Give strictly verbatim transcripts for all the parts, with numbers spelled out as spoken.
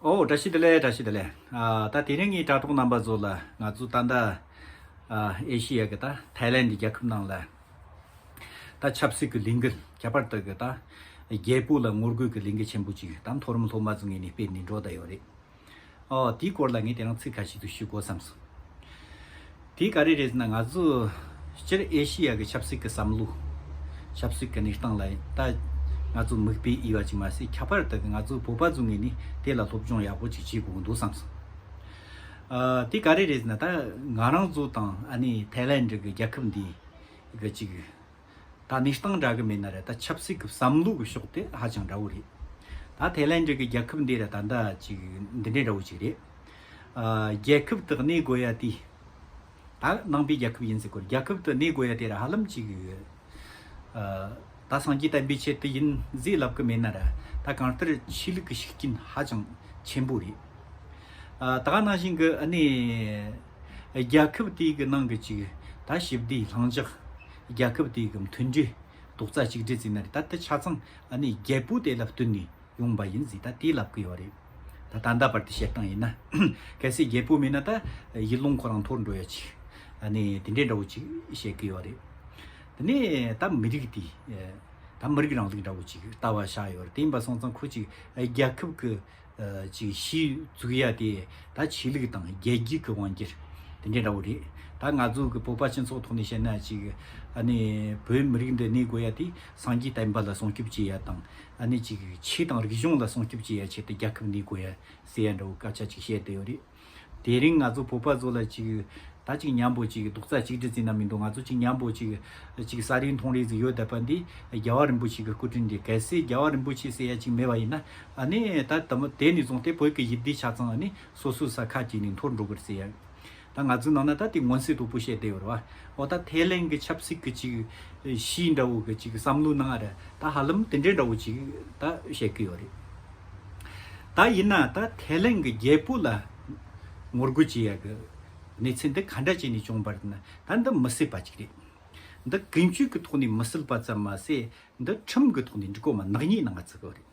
ཨོ། བཀྲ་ཤིས་བདེ་ལེགས། བཀྲ་ཤིས་བདེ་ལེགས། ཨ། ད་དེ་རིང་ངས་དྲ་གྲོགས་རྣམ་པ་ཚོ་ལ་ང་ཚོ་ད་ལྟ་ཨ་ཨེ་ཤི་ཡ་གི་ད་ཐའི་ལེན་ཌི་རྒྱལ་ཁབ་ནང་ལ་ད་ཆབ་སྲིད་ཀྱི་ལས་འགུལ། ཁྱད་པར་དུ་གི་ད་རྒྱལ་པོ་ལ་ངོ་རྒོལ་གྱི་ལས་འགུལ་ཆེན་པོ་ཅིག་ད་མཐོ་རིམ་སློབ་མ་ཚོ་ངོས་ནས་སྤེལ་ནས་འགྲོ་བསྡད་ཡོད་རེད། ཨོ། དེའི་སྐོར་ལ་ངས་དེ་རིང་ཚིག་ཁ་ཤས་ཤིག་ཞུ་དགོས་བསམ་སོང་། དེ་ག་རེ་རེད་ཟེར་ན། ང་ཚོ་སྤྱིར་ཨེ་ཤི་ཡ་གི་ཆབ་སྲིད་ཀྱི་བསམ་བློ། ཆབ་སྲིད་ཀྱི་གནས་སྟངས་ལ་ད་ང་ཚོ་མིག་དཔེ་དབྱེ་བ་ཅིག་མ་ཟད། ཁྱད་པར་དུ་ང་ཚོ་བོད་པ་ཚོའི་ངོས་ནས་དེ་ལ་སློབ་སྦྱོང་ཡག་པོ་ཅིག་བྱེད་དགོས་འདུག་བསམ་སོང་། ཨ། དེ་ག་རེ་རེད་ཟེར་ན། ད་ང་རང་ཚོ་དང་ཨ་ནི་ཐའི་ལེན་ཌི་གི་རྒྱལ་ཁབ་འདི་གི་ཅིག་ད་གནས་སྟངས་འདྲ་གི་མེད་ན་ར། ད་ཆབ་སྲིད་ཀྱི་བསམ་བློ་གི་ཕྱོགས་དེ་ཧ་ཅང་འདྲ་བོ་རེད། ད་ཐའི་ལེན་ཌི་གི་རྒྱལ་ཁབ་འདི་ར་ད་ལྟ་ཅིག་འདི་འདྲའི་འདྲ་བོ་ཅིག་རེད། ཨ། རྒྱལ་ཁབ་དུ་གནས་དགོས་ཡ་དེ། ད་ནང་པའི་རྒྱལ་ཁབ་ཡིན་ཟེར་གོ། རྒྱལ་ཁབ་དུ་གནས་དགོས་ཡ་དེ་ར་ཧ་ལམ་ཅིག་ཨ། ད་སངས་རྒྱས་བསྟན་པའི་ཆེད་དུ་ཡིན་ཟེར་ལབ་གི་མེད་ན་ར། ད་གང་ལྟར་ཆོས་ལུགས་ཀྱི་ཤུགས་རྐྱེན་ཧ་ཅང་ཆེན་པོ་རེད། ཨ། ད་ག་ནང་བཞིན་གི་ཨ་ནི་རྒྱལ་ཁབ་དེའི་གི་ནང་གི་ཅིག་ད་ཞི་བདེ་ལྷིང་འཇགས། རྒྱལ་ཁབ་དེའི་གི་མཐུན་སྒྲིལ། རྡོག་རྩ་གཅིག་སྒྲིལ་ཟེར་ན་རེད། ད་དེ་ཆ་ཚང་ཨ་ནི་རྒྱལ་པོ་དེ་ལ་བསྟུན་ནས་ཡོང་པ་ཡིན་ཟེར་ད་དེ་ལབ་གི་ཡོད་རེད། ད་ད་ལྟ་བར་དུ་བཤད་སྟངས་ཡིན་ན། གལ་སྲིད་རྒྱལ་པོ་མེད་ན་ད་ཡུལ་ལུང་ཁོ་རང་འཐོར་འགྲོ་ཡ་ཅིག་ཨ་ནི་དེ་འདྲའི་འདྲ་བོ་ཅིག་བཤད་གི་ཡོད་རེད། དེ་ནས་ད་མི་རིགས་དེ། ད་མི་རིགས་རིང་ལུགས་འདྲ་བོ་ཅིག་ལྟ་བ་བཞག་ཡོད་རེད། དེ་ཡིན་པ་སོང་ཙང་ཁོ་ཅིག་རྒྱལ་ཁབ་ཀྱི་ཅིག་གཞི་བཙུགས་ཡ་དེ་ད་ཆོས་ལུགས་དང་རྒྱལ་རྒྱུད་ཀྱི་དབང་སྒྱུར་དེ་འདྲའི་འདྲ་བོ་རེད། ད་ང་ཚོ་གི་བོད་པ་སྤྱི་ཚོགས་ཐོག་ནས་བཤད་ན་ཅིག་ཨ་ནི་བོད་མི་རིགས་འདི་གནས་དགོས་ཡ་དེ་སངས་རྒྱས་བསྟན་པ་ལ་སྲུང་སྐྱོབ་བྱེད་ཡ་དང་། ཨ་ནི་ཅིག་ཆོས་དང་རིག་གཞུང་ལ་སྲུང་སྐྱོབ་བྱེད་ཡ་ཆེད་དུ་རྒྱལ་ཁབ་གནས་དགོས་ཡ་ཟེར་ཡ་འདྲ་བོ་སྐད་ཆ་ཅིག་བཤད་བསྡད་ཡོད་རེད། དེ་རིང་ང་ཚོ་བོད་པ་ཚོ་ལ་ཅིག་ད་ཅིག་མཉམ་པོ་ཅིག་རྡོག་རྩ་གཅིག་སྒྲིལ་ཟེར་ན་མི་འདུག་ང་ཚོ་ཅིག་མཉམ་པོ་ཅིག་ཅིག་ཟ་རེས་འཐུང་རེས་ཟིག་ཡོད་བསྡད་པ་འདི་རྒྱལ་བ་རིན་པོ་ཆེ་གི་སྐུ་དྲིན་རེད། གལ་སྲིད་རྒྱལ་བ་རིན་པོ་ཆེ་ཟེར་ཡ་ཅིག་མེད་པ་ཡིན་ན། ཨ་ནི་ད་དེ་མོ་དེ་ནས་བཟུང་སྟེ་བོད་ཀྱི་ཡུལ་སྡེ་ཆ་ཚང་ཨ་ནི་སོ་སོའི་ས་ཁ་གཅིག་ནས་འཐོར་འགྲོ་གི་རེད་ཟེར་ཡ། ད་ང་ཚོའི་ནང་ན་ད་དེ་མངོན་གསལ་དོད་པོ་བཤད་བསྡད་ཡོད་རེད་བ། འོ། ད་ཐའི་ལེན་གྱི་ཆབ་སྲིད་ཀྱི་ཅིག་གཞི་འདྲ་བོ་གི་ཅིག་བསམ་བློའི་ནང་ར་ད་ཧ་ལམ་དེ་འདྲའི་འདྲ་བོ་ཅིག་ད་བཤད་གི་ཡོད་རེད། ད་ཡིན་ན་ད་ཐའི་ལེན་གྱི་རྒྱལ་པོ་ལ་ངོ་རྒོལ་བྱེད་ཡ་གི་གནས་ཚུལ་འདི་ག་འདྲ་བྱས་ནས་བྱུང་བ་རེད་ན། ད་འདི་མི་སྲིད་པ་ཅིག་རེད། འདི་ཀུན་སྤྱོད་ཀྱི་ཐོག་ནས་མི་སྲིད་པ་ཙམ་མ་ཟད། འདི་ཁྲིམས་ཀྱི་ཐོག་ནས་འགྲིག་གོ་མ། ནག་ཉེས་ནང་ང་ཚུད་གོ་རེད།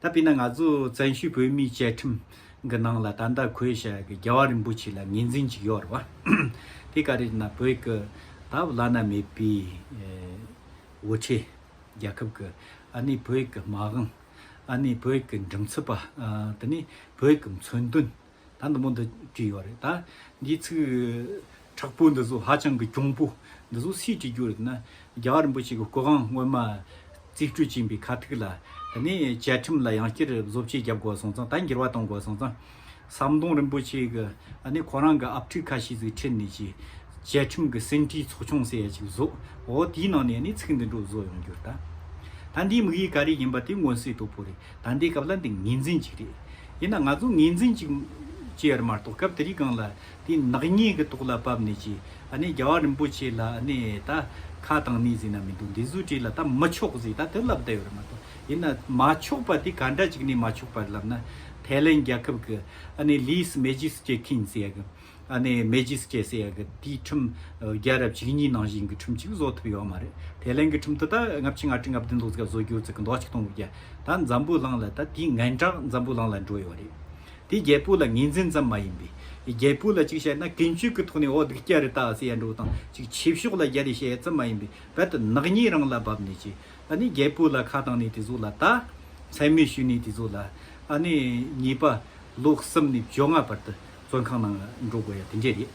ད་དཔེར་ན་ང་ཚོ་བཙན་བྱོལ་བོད་མིའི་བཅའ་ཁྲིམས་ཀྱི་ནང་ལ་ད་ལྟ་འཁོད་བཞག་གི་རྒྱལ་བ་རིན་པོ་ཆེ་ལ་ངོས་འཛིན་ཅིག་ཡོད་རེད་བ། དེ་ག་རེ་ན་བོད་ཀྱི་ད་བླ་ན་མེད་པའི་ཨེ་དབུ་ཁྲིད། རྒྱལ་ཁབ་ཀྱི་ཨ་ནི་བོད་ཀྱི་མ་དབང་། ཨ་ནི་བོད་ཀྱི་མགྲིན་ཚབ་པ། ཨ། དེ་ནས་བོད་ཀྱི་མཚོན་དོན། ད་འདི་མོ་འདི་བྲིས་ཡོད་རེད། ད་འདིའི་ཚིག་དྲག་པོ་འདི་ཚོ། ཧ་ཅང་གི་གྱོང་པོ་འདི་ཚོ་སུས་བྲིས་རྒྱུ་རེད་ན། རྒྱལ་བ་རིན་པོ་ཆེ་གི་སྐུ་དབང་སྔོན་མ་རྩིས་སྤྲོད་བྱས་པའི་ཁ་ཐུག་ལ། དེ་ནས་བཅའ་ཁྲིམས་ལ་ཡང་བསྐྱར་བཟོ་བཅོས་རྒྱབ་དགོས་སོང་ཙང་། ད་འགྱུར་བ་གཏོང་དགོས་སོང་ཙང་། ཟམ་གདོང་རིན་པོ་ཆེ་གི་ཨ་ནི་ཁོ་རང་གི་ཨབ་ཕྲུག་ཁ་ཤས་ཟིག་ཁྲིད་ནས་ཀྱི་བཅའ་ཁྲིམས་ཀྱི་ཟིན་བྲིས་ཚོགས་ཆུང་ཟེར་ཡ་ཅིག་བཟོ། འོ། དེའི་ནང་ནས་ཨ་ནི་ཚིག་འདི་འགྲོ་བཟོ་ཡོང་རྒྱུ་རེད། ད་ད་འདིའི་དམིགས་ཡུལ་ག་རེ་ཡིན་པ་དེ་མངོན་གསལ་དོད་པོ་རེད། ད་ལྟའི་སྐབས་ལ་འདི་ངོས་འཛིན་ཅིག་རེད། ཡིན་ན་ང་ཚོ་ངོས་འཛིན་ཅིག་བྱེད་ཡ་རེད་མ་གཏོགས། སྐབས་དེ་རིང་སྒང་ལ་དེ་ནག་ཉེས་ཀྱི་ཐོག་ལ་བབས་ནས་ཀྱི་ཨ་ནི་རྒྱལ་བ་རིན་པོ་ཆེ་ལ་ཨ་ནི་ད་ཁ་བཏང་ནས་ཟེར་ན་མི་འདུག་འདི་ཚོའི་གྲས་ལ་ད་མི་ཆོག་ཟེར་ད་དེ་ལབ་བསྡད་ཡོད་རེད་མ་གཏོགས། ཡིན་ན་མ་ཆོག་པ་དེ་ག་འདྲ་ཅིག་ནས་མ་ཆོག་པ་རེད་ལབ་ན། ཐའི་ལེན་རྒྱལ་ཁབ་ཀྱི་ཨ་ནི་ལིས་མེ་ཇི་སི་ཀྲེ་ཁིན་ཟེར་ཡ་གི། ཨ་ནི་མེ་ཇི་སི་ཀྲེ་ཟེར་ཡ་གི་དེའི་ཁྲིམས། ཨ། རྒྱལ་རབས་བཅུ་གཉིས་ནང་བཞིན་གྱི་ཁྲིམས་གཅིག་བཟོ་ཐུབ་ཡོད་མ་རེད། ཐའི་ལེན་གྱི་ཁྲིམས་དེ་ད་ལྔ་བཅུ་ང་དྲུག་ང་བདུན་ལོ་ཙམ་བཟོ་རྒྱུ་ཙི་གི་མདོ་ཆིག་སྟོང་དགུ་བརྒྱ། ད་འཛམ་བུ་གླིང་ལ་ད་དེའི་ངན་གྲངས་འཛམ་བུ་གླིང་ལ་འགྲོ་ཡོད་རེད། དེ་རྒྱལ་པོ་ལ་ངོས་འཛིན་ཙམ་མ་ཡིན་པའི། རྒྱལ་པོ་ལ་གཅིག་བཤད་ན་ཀུན་སྤྱོད་ཀྱི་ཐོག་ནས་འོ་སྡུག་ཅག་རེད་ད་ཟེར་ཡ་འགྲོ་དང་། ཅིག་ཆོས་ཕྱོགས་ལ་རྒྱལ་རེ་བཤད་ཡ་ཙམ་མ་ཡིན་པའི། རྦད་དེ་ནག་ཉེས་རང་ལ་བབས་ནས་ཀྱི། ཨ་ནི་རྒྱལ་པོ་ལ་ཁ་བཏང་ནས་དེ་ཚོ་ལ། ད་མཚན་སྨད་ཞུས་ནས་དེ་ཚོ་ལ། ཨ་ནི་ཉེས་པ་ལོ་གསུམ་ནས་བཅོ་ལྔ་བར་དུ་བཙོན་ཁང་ནང་འགྲོ་དགོས་ཡ་དེ་འདྲས་རེད།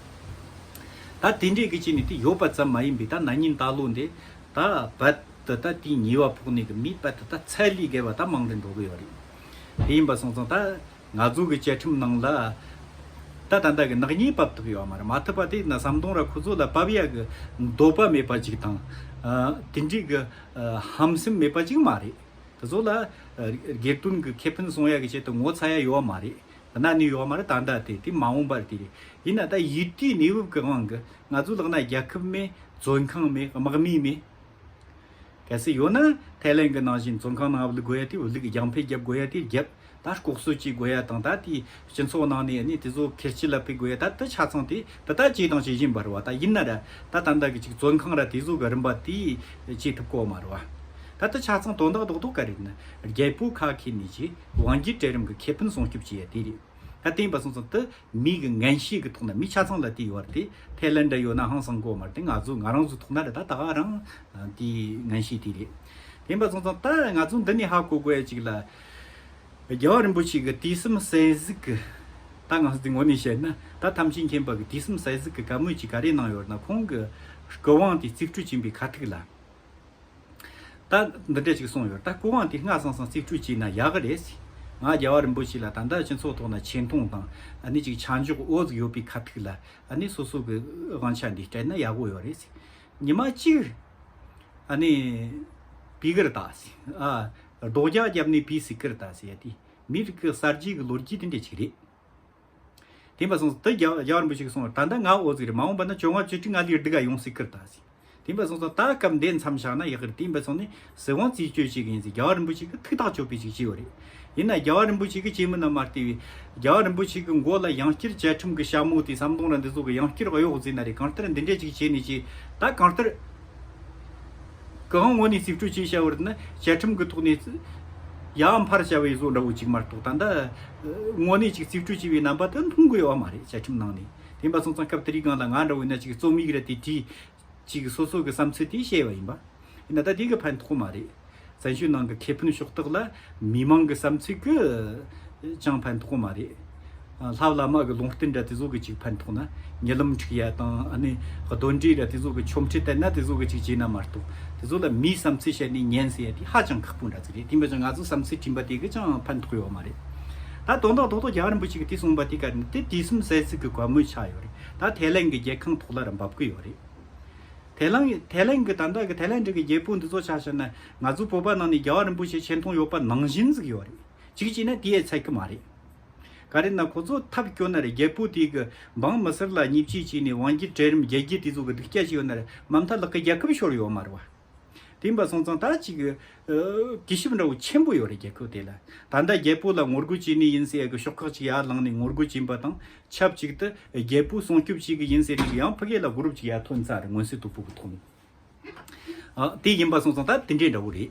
ད་དེ་འདྲས་ཀྱི་ཅིག་ནས་དེ་ཡོད་པ་ཙམ་མ་ཡིན་པའི། ད་ན་ནིང་ད་ལོ་འདི་ད་རྦད་དེ་ད་དེའི་ཉེས་པ་ཕོག་ནས་ཀྱི་མི་རྦད་དེ་ད་ཚད་ལས་བརྒལ་བ་ད་མང་དུ་འགྲོ་གི་ཡོད་རེད། དེ་ཡིན་པ་སོང་ཙང་ད་ང་ཚོ་གི་བཅའ་ཁྲིམས་ནང་ལ་ད་ད་ལྟ་གི་ནག་ཉེས་བབས་ཐུབ་ཡོད་མ་རེད། མ་ཐུབ་པ་དེ་ན་ཟམ་གདོང་ར་ཁོ་ཚོ་ལ་བབས་ཡ་གི་འདོད་པ་མེད་པ་ཅིག་དང་། ཨ། དེ་འདྲས་གི་ཨ་ཧམ་སེམས་མེད་པ་ཅིག་མ་རེད། དེ་ཚོ་ལ་ཨ་སྒེར་དོན་གྱི་ཁེ་ཕན་སྲུང་ཡ་གི་ཆེད་དུ་ངོ་ཚ་ཡ་ཡོད་མ་རེད། གནའ་ནས་ཡོད་མ་རེད། ད་ལྟ་དེ་དེ་མ་འོངས་པར་དེ་རེད། ཡིན་ན་ད་ཡུལ་དེའི་གནས་བབ་ཀྱི་དབང་གིས་ང་ཚོ་ལག་ན་རྒྱལ་ཁབ་མེད། བཙོན་ཁང་མེད། དམག་མི་མེད། གལ་སྲིད་ཡོད་ན་ཐའི་ལེན་གྱི་ནང་བཞིན་བཙོན་ཁང་ནང་བླུག་དགོས་ཡ་དེ་བླུག། རྒྱང་འཕེན་རྒྱབ་དགོས་ཡ་དེ་རྒྱབ། ད་ལྐོག་གསོད་བྱེད་དགོས་ཡ་དང་། ད་དེའི་སྤྱི་ཚོགས་ནང་ནས་ནི་དེ་ཚོ་ཁེར་སྐྱེད་ལ་ཕུད་དགོས་ཡ། ད་དེ་ཆ་ཚང་དེ་དེ་ད་བྱས་དང་བྱེད་བཞིན་པ་རེད་བ། ད་ཡིན་ན་ར་ད་ད་ལྟ་གི་ཅིག་བཙོན་ཁང་ར་དེ་ཚོ་གི་རིམ་པ་དེ་བྱེད་ཐུབ་གོ་མ་རེད་བ། ད་ ད་ལྟ་ཆ་ཚང་དོན་དག་རྡོག་རྡོག་ག་རེད་ན། རྒྱལ་པོ་ཁ་ཁེ་ནས་ཀྱི་དབང་སྒྱུར་གྲལ་རིམ་གྱི་ཁེ་ཕན་སྲུང་སྐྱོབ་བྱེད་ཡ་དེ་རེད། ད་དེ་ཡིན་པ་སོང་ཙང་དུ་མི་གི་ངན་བྱུས་ཀྱི་ཐོག་ན་མི་ཆ་ཚང་ལ་དེ་ཡོད་རེད་དེ། ཐའི་ལན་འདྲ་ཡོད་ན་ཧང་སང་གོ་མ་རེད་དེ། ང་ཚོ་ང་རང་ཚོ་ཐོག་ན་རེད། ད་ད་ག་རང་དེའི་ངན་བྱུས་དེ་རེད། དེ་ཡིན་པ་སོང་ཙང་ད་ང་ཚོ་འདི་ནས་ཧ་གོ་དགོས་ཡ་ཅིག་ལ། རྒྱལ་བ་རིན་པོ་ཆེ་གི་དུས་གསུམ་གསལ་གཟིགས་ཀྱི། ད་ང་ཚོའི་ངོས་ནས་བཤད་ན། ད་ཐམས་ཅད་མཁྱེན་པ་གི་དུས་གསུམ་གསལ་གཟིགས་ཀྱི་བཀའ་མོལ་གྱི་ག་རེ་གནང་ཡོད་ན། ཁོང་གི་སྐུ་དབང་དེ་རྩིས་སྤྲོད་བྱིན་པའི་ཁ་ཐུག་ལ། ད་འདི་འདྲ་ཅིག་གསུངས་ཡོད། ད་སྐུ་དབང་དེ་སྔ་སང་སང་རྩིས་སྤྲོད་བྱས་ན་ཡག་གི་རེད་ཟེར། ང་རྒྱལ་བ་རིན་པོ་ཆེ་ལ་ད་ལྟ་སྤྱི་ཚོགས་ཐོག་ན་ཆེ་མཐོང་དང་། ཨ་ནི་ཅིག་ཆ་འཇོག་འོ་ཟིག་ཡོད་པའི་ཁ་ཐུག་ལ། ཨ་ནི་སོ་སོ་གི་དབང་ཆ་འདི་སྤྲད་ན་ཡག་པོ་ཡོད་རེད་ཟེར། ཉི་མ་གཅིག་ཨ་ནི་པི་གར་ད་ཟེར། ཨ། རྡོག་རྒྱག་བརྒྱབ་ནས་པི་སི་ཀར་ད་ཟེར་ཡ་དེ། མི་རིགས་ཀྱི་གསར་བརྗེ་གི་ལོ་རྒྱུས་དེ་འདྲ་ཅིག་རེད། དེ་ཡིན་པ་སོང་ཙང་དུ་རྒྱ་རྒྱལ་བ་རིན་པོ་ཆེ་གིས་གསུངས་པ། ད་ལྟ་ང་འོ་ཟིག་རེད། མ་འོངས་པ་ན་བཅོ་ལྔ་བཅུ་དྲུག་ང་ལས་སྡུག་ག་ཡོང་སྲིད་ཀར་ད་ཟེར། དེ་ཡིན་པ་སོང་ཙང་ད་སྐབས་འདི་མཚམས་བཞག་ན་ཡག་གི་རེད། དེ་ཡིན་པ་སོང་ནས་སྲིད་དབང་རྩིས་སྤྲོད་བྱེད་གི་ཡིན་ཟེར། རྒྱལ་བ་རིན་པོ་ཆེ་གིས་ཐུགས་ཐག་གཅོད་པའི་ཅིག་བྱས་ཡོད་རེད། ཡིན་ན་རྒྱལ་བ་རིན་པོ་ཆེ་གིས་བྱས་མིན་ན་མ་བལྟས་པའི། རྒྱལ་བ་རིན་པོ་ཆེ་གི་མགོ་ལ་ཡང་བསྐྱར་བཅའ་ཁྲིམས་གི་ཞྭ་མོ་དེ་ཟམ་གདོང་ར་འདི་ཚོ་གི་ཡང་བསྐྱར་གཡོག་ཟེར་ན་རེད། གང་ལྟར་འདི་འདྲས་ཅིག་བྱས་ནས་ཅིག་ད་གང་ལྟར། གང་ངོ་ནས་རྩིས་སྤྲོད་བྱས་བྱ་བར་ན་བཅའ་ཁྲིམས་ཀྱི་ཐོག་ནས་ཡར་འཕར་བྱ་བའི་བཟོ་འདྲ་བོ་ཅིག་མ་གཏོགས། ད་ལྟ་ངོ་ནས་ཅིག་རྩིས་སྤྲོད་བྱས་པའི་རྣམ་པ་དེ་མཐོང་གི་ཡོད་མ་རེད། བཅའ་ཁྲིམས་ནང་ནས། དེ་ཡིན་པ་སོང་ཙང་སྐབས་དེ་རིང་སྒང་ལ་ང་འདྲ་བོ་ཡིན་ན་ཅིག་རྩོམ་ཡིག་ར་དེ་བྲིས། ཅིག་སོ་སོ་གི་བསམ་ཚུལ་དེ་བཤད་པ་ཡིན་པ། ཡིན་ན་ད་དེ་གི་ཕན་ཐོགས་མ་རེད། བཙན་བྱོལ་ནང་གི་ཁེ་ཕན་ཕྱོགས་གཏོགས་ལ་མི་མང་གི་བསམ་ཚུལ་གི་ཅང་ཕན་ཐོགས་མ་རེད། ལྷ་བླ་མ་གི་ལུང་བསྟན་འདྲ་དེ་ཚོ་གི་ཅིག་ཕན་ཐོགས་ན། ཉེ་ལམ་འཁྲུག་ཡ་དང་། ཨ་ནི་གདོན་འདྲེ་ར་དེ་ཚོ་གི་ཆོ་འཕྲུལ་བསྟན་ན་དེ་ཚོ་གི་ཅིག་བྱས་ན་མ་གཏོགས། དེ་ཚོ་ལ་མིའི་བསམ་ཚུལ་བཤད་ནས་ཉན་ཟེར་ཡ་དེ་ཧ་ཅང་ཁག་པོ་འདྲ་ཅིག་རེད། དེ་འབད་ཅང་ང་ཚོ་བསམ་ཚུལ་བྲིས་པ་དེ་གི་ཅང་ཕན་ཐོགས་ཡོད་མ་རེད། ད་དོན་དག་རྡོག་རྡོག་རྒྱལ་བ་རིན་པོ་ཆེ་གིས་དེ་གསུངས་པ་དེ་ག་རེ་ནི་དེ་དུས་གསུམ་གསལ་གཟིགས་ཀྱི་བཀའ་མོལ་ཆགས་ཡོད་རེད། ད་ཐའི་ལན་གྱི་རྒྱལ་ཁང་ཐོག་ལ་ར་འབབ་གི་ཡོད་རེད། ཐའི་ལན་ཐའི་ལན་གྱི་ད་ལྟ་གི་ཐའི་ལན་གྱི་རྒྱལ་པོ་འདི་ཚོ་ཆ་བཞག་ན། ང་ཚོ་བོད་པ་ནང་ནས་རྒྱལ་བ་རིན་པོ་ཆེ་ཆེ་མཐོང་ཡོད་པ་ནང་བཞིན་ཟིག་ཡོད་རེད། གཅིག་བྱས་ན་དེ་ཡས་ཚད་གི་མ་རེད། ག་རེ་ན་ཁོ་ཚོ་ཐབས་སྐྱོ་ན་རེད། རྒྱལ་པོ་དེ་གི་འབངས་མི་སེར་ལ་བརྙས་བཅོས་བྱས་ནས་དབང་སྒྱུར་གྲལ་རིམ་རྒྱལ་རྒྱུད་དེ་ཚོ་གི་སྡུག་སྐྱ་ཞིག་ཡོད་ན་རེད། མ་མཐའ་ལག་གི་རྒྱལ་ཁབ་ཤོར་ཡོད་མ་རེད་བ། དེ་ཡིན་པ་སོང་ཙང་ད་ཅིག་གི་གུས་ཞབས་འདྲ་བོ་ཆེན་པོ་ཡོད་རེད་རྒྱལ་ཁབ་དེ་ལ། ད་ལྟ་རྒྱལ་པོ་ལ་ངོ་རྒོལ་བྱས་ནི་ཡིན་ཟེར་ཡ་གི་ཤོག་ཁག་ཅིག་ཡར་བསླངས་ནས་ངོ་རྒོལ་བྱས་པ་དང་ཆབས་ཅིག་ཏུ། རྒྱལ་པོ་སྲུང་སྐྱོབ་བྱེད་གི་ཡིན་ཟེར་ནས་ཡང་ཕ་གི་ལ་སྒོ་རུབ་ཅིག་ཡར་ཐོན་ཚར་རེད། མངོན་གསལ་དོད་པོ་གི་ཐོག་ནས། ཨ། དེ་ཡིན་པ་སོང་ཙང་ད་དེ་འདྲའི་འདྲ་བོ་རེད།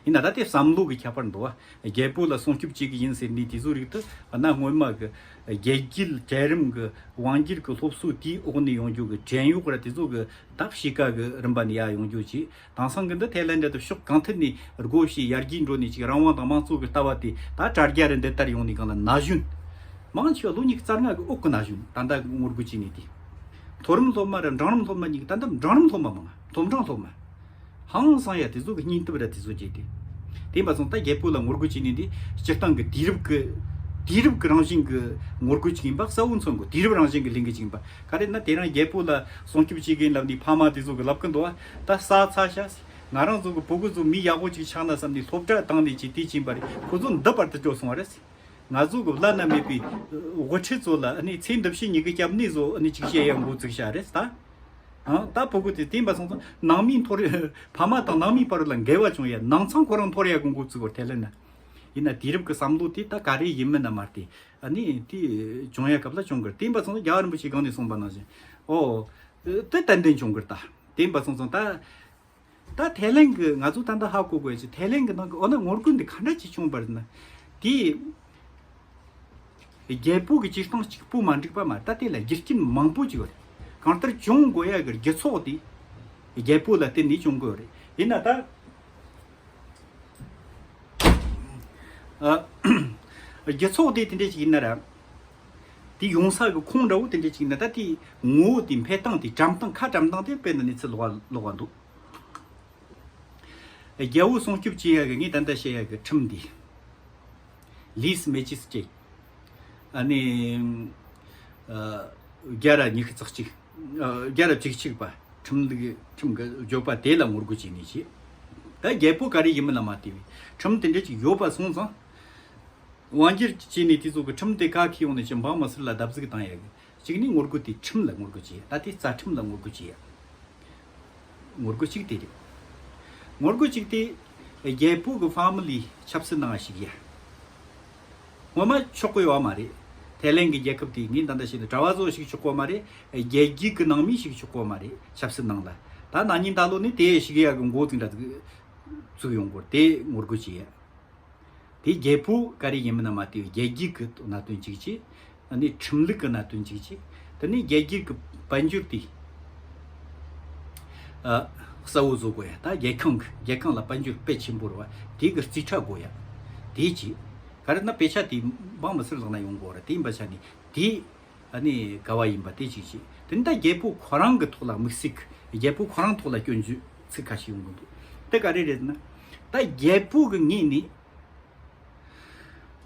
ཡིན་ན་ད་དེ་བསམ་བློ་གི་ཁྱད་པར་འདུག་བ། རྒྱལ་པོ་ལ་སྲུང་སྐྱོབ་བྱེད་གི་ཡིན་ཟེར་ནས་དེ་ཚོ་རིགས་དེ་གནའ་སྔོན་མ་གི་རྒྱལ་རྒྱུད་གྲལ་རིམ་གི་དབང་སྒྱུར་གི་སློབ་གསོ་དེའི་འོག་ནས་ཡོང་རྒྱུ་གི་བྲན་གཡོག་ར་དེ་ཚོ་གི་ད་གཤིས་ཀ་གི་རིམ་པ་ནས་ཡར་ཡོང་རྒྱུ་བྱས། དེང་སང་གི་འདི་ཐའི་ལན་འདྲ་དུ་ཕྱོགས་གང་ཐད་ནས་སྒོ་ཕྱེ་ཡར་རྒྱས་འགྲོ་ནས་ཅིག་རང་དབང་དང་དམངས་གཙོ་གི་ལྟ་བ་དེ་ད་དྲ་རྒྱ་རུ་འདི་ལྟར་ཡོང་ནས་སྒང་ལ་ན་གཞོན་མང་ཆེ་བ་ལོ་ཉི་ཤུ་རྩ་ལྔ་གི་འོག་གི་ན་གཞོན་ད་ལྟ་ངོ་རྒོལ་བྱས་ནས་དེ། མཐོ་རིམ་སློབ་མ་ར་འབྲིང་རིམ་སློབ་མ་གཉིས་ཀྱི་ད་ལྟ་འབྲིང་རིམ་སློབ་མ་མང་། མཐོ་འབྲིང་སློབ་མ། ཧང་སང་ཡ་དེ་ཚོ་གི་སྙིང་སྟོབས་ར་དེ་ཚོ་བརྗེད་དེ། དེ་ཡིན་པ་སོང་ད་རྒྱལ་པོ་ལ་ངོ་རྒོལ་བྱས་ནས་འདི་སྤྱིར་བཏང་གི་དུས་རབས་ཀྱི་དུས་རབས་ཀྱི་རང་བཞིན་གྱི་ངོ་རྒོལ་ཅིག་ཡིན་པ་གསལ་བོ་མཚོན་དགོས། དུས་རབས་རང་བཞིན་གྱི་ལས་འགུལ་ཅིག་ཡིན་པ། ག་རེ་ན་དེ་རིང་རྒྱལ་པོ་ལ་སྲུང་སྐྱོབ་བྱེད་མཁན་ལབ་ནས་ཕ་མ་དེ་ཚོ་གི་ལབ་གི་འདུག་བ། ད་ས་ཚ་ཤ་ཟེར། ང་རང་ཚོ་གི་བུ་གུ་ཚོ་མི་ཡག་པོ་ཅིག་ཆགས་ན་བསམ་ནས་སློབ་གྲྭ་བཏང་ནས་ཅིག་དེ་ཕྱིན་པ་རེད། ཁོ་ཚོ་འདི་བར་དུ་འགྲོ་སོང་བ་རེད་ཟེར། ང་ཚོ་གི་བླ་ན་མེད་པའི་དབུ་ཁྲིད་ཚོ་ལ་ཨ་ནི་ཚེ་འདི་ཕྱི་གཉིས་ཀྱི་སྐྱབས་གནས་ཚོ་ཨ་ནི་ཅིག་བཤད་ཡ་འགོ་བཙུགས་བཞག་རེད་ད། ཨང་། ད་ཕྲུ་གུ་དེ་བསྟན་པ་སོང་ཙང་ནང་མི་འཐོར། ཕ་མ་དང་ནང་མི་བར་ལ་འགལ་བ་བྱུང་ཡ། ནང་ཚང་ཁོ་རང་འཐོར་ཡ་གི་འགོ་བཙུགས་པར་ཐལ་ན། ཡིན་ན་དུས་རབས་ཀྱི་བསམ་བློ་དེ་ད་ག་རེ་ཡིན་མིན་ན་མ་བལྟས། ཨ་ནི་དེ་བྱུང་ཡ་སྐབས་ལ་བྱུང་གི་རེད། བསྟན་པ་སོང་ཙང་རྒྱལ་བ་རིན་པོ་ཆེ་སྒང་ནས་གསུངས་པ་ནང་བཞིན། ཨོ། དེ་ཏན་ཏན་བྱུང་གི་རེད་ད། བསྟན་པ་སོང་ཙང་ད། ད་ཐའི་ལན་གི་ང་ཚོ་ད་ལྟ་ཧ་གོ་དགོས་ཀྱི། ཐའི་ལན་གི་ནང་གི་འོ་ན་ངོ་རྒོལ་འདི་ག་འདྲ་ཅིག་བྱུང་བ་རེད་ན། དེ་རྒྱལ་པོ་གི་སྤྱིར་བཏང་གཅིག་པོ་མ་འགྲིག་པ་མ་རེད། ད་དེ་ལ་རྒྱུ་རྐྱེན་མང་པོ་ཅིག་ཡོད་རེད། གང་ལྟར་བྱུང་དགོས་ཡ་གི་རྒྱུ་ཚོགས་དེ་རྒྱལ་པོ་ལ་བརྟེན་ནས་བྱུང་དགོས་རེད། ཡིན་ན་ད་ཨ་རྒྱུ་ཚོགས་དེ་དེ་འདྲ་ཅིག་ཡིན་ན་ར། དེ་ཡོང་ས་གི་ཁུངས་འདྲ་བོ་དེ་འདྲ་ཅིག་ཡིན་ན། ད་དེ་ངོ་བོ་དེ་འཕེལ་སྟངས་དེ་བཀྲམ་སྟངས་ཁ་བཀྲམ་སྟངས་དེ་དཔེར་ན་གནས་ཚུལ་ལོགས་ལོགས་འདུག་རྒྱལ་པོ་སྲུང་སྐྱོབ་བྱེད་ཡ་གི་ངས་ད་ལྟ་བཤད་ཡ་གི་ཁྲིམས་འདི། ལིས་མེ་ཇིས་ཊེ། ཨ་ནི། ཨ། བརྒྱ་ར་ཉི་ཤུ་རྩ་གཅིག་ཨ། བརྒྱ་ར་བཅུ་གཅིག་པ། ཁྲིམས་ལུགས་ཁྲིམས་ཀྱི་བརྗོད་པ་དེ་ལ་ངོ་རྒོལ་བྱས་ནས་བྱས། ད་རྒྱལ་པོ་ག་རེ་ཡིན་མིན་ལ་མ་ལྟོས་པའི་ཁྲིམས་དེ་འདྲ་ཅིག་ཡོད་པ་སོང་ཙང་། དབང་སྒྱུར་བྱས་ནས་དེ་ཚོ་གི་ཁྲིམས་དེ་ག་གིས་ཡོང་ནས་ཅི་འབངས་མི་སེར་ལ་བརྡབ་གསིག་བཏང་ཡ་གི། གཅིག་ནི་ངོ་རྒོལ་དེ་ཁྲིམས་ལ་ངོ་རྒོལ་བྱས། ད་དེ་རྩ་ཁྲིམས་ལ་ངོ་རྒོལ་བྱས་ཡ། ངོ་རྒོལ་གཅིག་དེ་རེད། ངོ་རྒོལ་གཅིག་དེ་རྒྱལ་པོ་གི་ཕ་མི་ལི་ཆབ་སྲིད་ནང་ཞུགས་ཡ། ངོ་མ་ཆོག་གི་ཡོད་མ་རེད། ཐའི་ལན་གྱི་རྒྱལ་ཁབ་དེ་ངས་ད་ལྟ་བཤད་ན་གྲྭ་བ་ཚོ་ཞུགས་ཆོག་གི་ཡོད་མ་རེད། རྒྱལ་རྒྱུད་ཀྱི་ནང་མི་ཞུགས་ཆོག་གི་ཡོད་མ་རེད། ཆབ་སྲིད་ནང་ལ། ད་ན་ནིང་ད་ལོ་ནས་དེ་ཞུགས་ཡ་གི་འགོ་བཙུགས་འདྲ་ཟིག་བཙུགས་ཡོང་སྐོར་དེ་ངོ་རྒོལ་བྱས་ཡ། དེ་རྒྱལ་པོ་ག་རེ་ཡིན་མིན་ན་མ་བལྟས་པའི་རྒྱལ་རྒྱུད་ཀྱི་གནད་དོན་གཅིག་བྱས། ཨ་ནི་ཁྲིམས་ལུགས་ཀྱི་གནད་དོན་གཅིག་བྱས། དེ་ནས་རྒྱལ་རྒྱུད་ཀྱི་དཔལ་འབྱོར་དེ། ཨ། གསལ་བོ་བཟོ་དགོས་ཡ། ད་རྒྱལ་ཁང་གི་རྒྱལ་ཁང་ལ་དཔལ་འབྱོར་དཔེ་ཆེན་པོ་རེད་བ། དེ་གི་རྩིས་ཁྲ་དགོས་ཡ། དེ་གཅིག་ག་རེ་ན་དཔེ་ཆ་དེ་འབངས་མི་སེར་ལག་ན་ཡོང་དགོས་རེད། དེ་ཡིན་པ་ཆ་ནས་དེ། ཨ་ནི་ག་བ་ཡིན་པ་དེ་གཅིག་བྱས། དེ་ནི་ད་རྒྱལ་པོ་ཁོ་རང་གི་ཐོག་ལ་དམིགས་བསལ་གྱི་རྒྱལ་པོ་ཁོ་རང་ཐོག་ལ་སྐྱོན་བརྗོད་ཚིག་ཁ་ཤས་ཡོང་གི་འདུག་དེ་ག་རེ་རེད་ན། ད་རྒྱལ་པོ་གི་ངོས་ནས་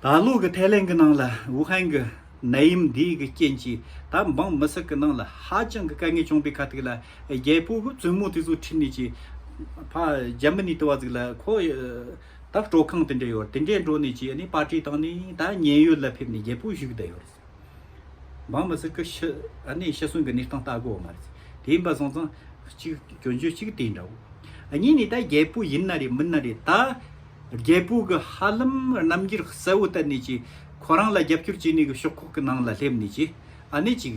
ད་ལོ་གི་ཐའི་ལན་གི་ནང་ལ་ཝུ་ཧན་གི་ནད་ཡམས་འདི་གི་རྐྱེན་གྱིས་ད་འབངས་མི་སེར་གི་ནང་ལ་ཧ་ཅང་གི་དཀའ་ངལ་བྱུང་བའི་ཁ་ཐུག་ལ། རྒྱལ་པོ་གི་བཙུན་མོ་དེ་ཚོ་ཁྲིད་ནས་ཀྱི་ཕ་རྒྱ་མི་ནས་དུ་བ་ཟིག་ལ་ཁོ་ད་སྤྲོ་ཁང་དེ་འདྲ་ཡོད། དེ་འདྲའི་འགྲོ་ནས་ཀྱི་ཨ་ནི་པར་ཊི་བཏང་ནས་ད་ཉེན་གཡོལ་ལ་ཕེབས་ནས་རྒྱལ་པོ་བཞུགས་བསྡད་ཡོད་རེད། འབངས་མི་སེར་གི་ཤི། ཨ་ནི་ཤི་གསོན་གི་གནས་སྟངས་ལྟ་དགོས་མ་རེད། དེ་ཡིན་པ་སོང་ཙང་གཅིག་སྐྱོན་བརྗོད་གཅིག་དེ་འདྲ་བོ། ཨ་གཉིས་ནས་ད་རྒྱལ་པོ་ཡིན་ན་རེད་མིན་ན་རེད། ད་རྒྱལ་པོ་གི་ཧ་ལམ་རྣམ་འགྱུར་གསལ་བོ་བསྟན་ནས་ཀྱི་ཁོ་རང་ལ་རྒྱབ་སྐྱོར་བྱས་ནས་གི་ཤོག་ཁོག་གི་ནང་ལ་སླེབས་ནས་ཀྱི་ཨ་ནི་ཅིག་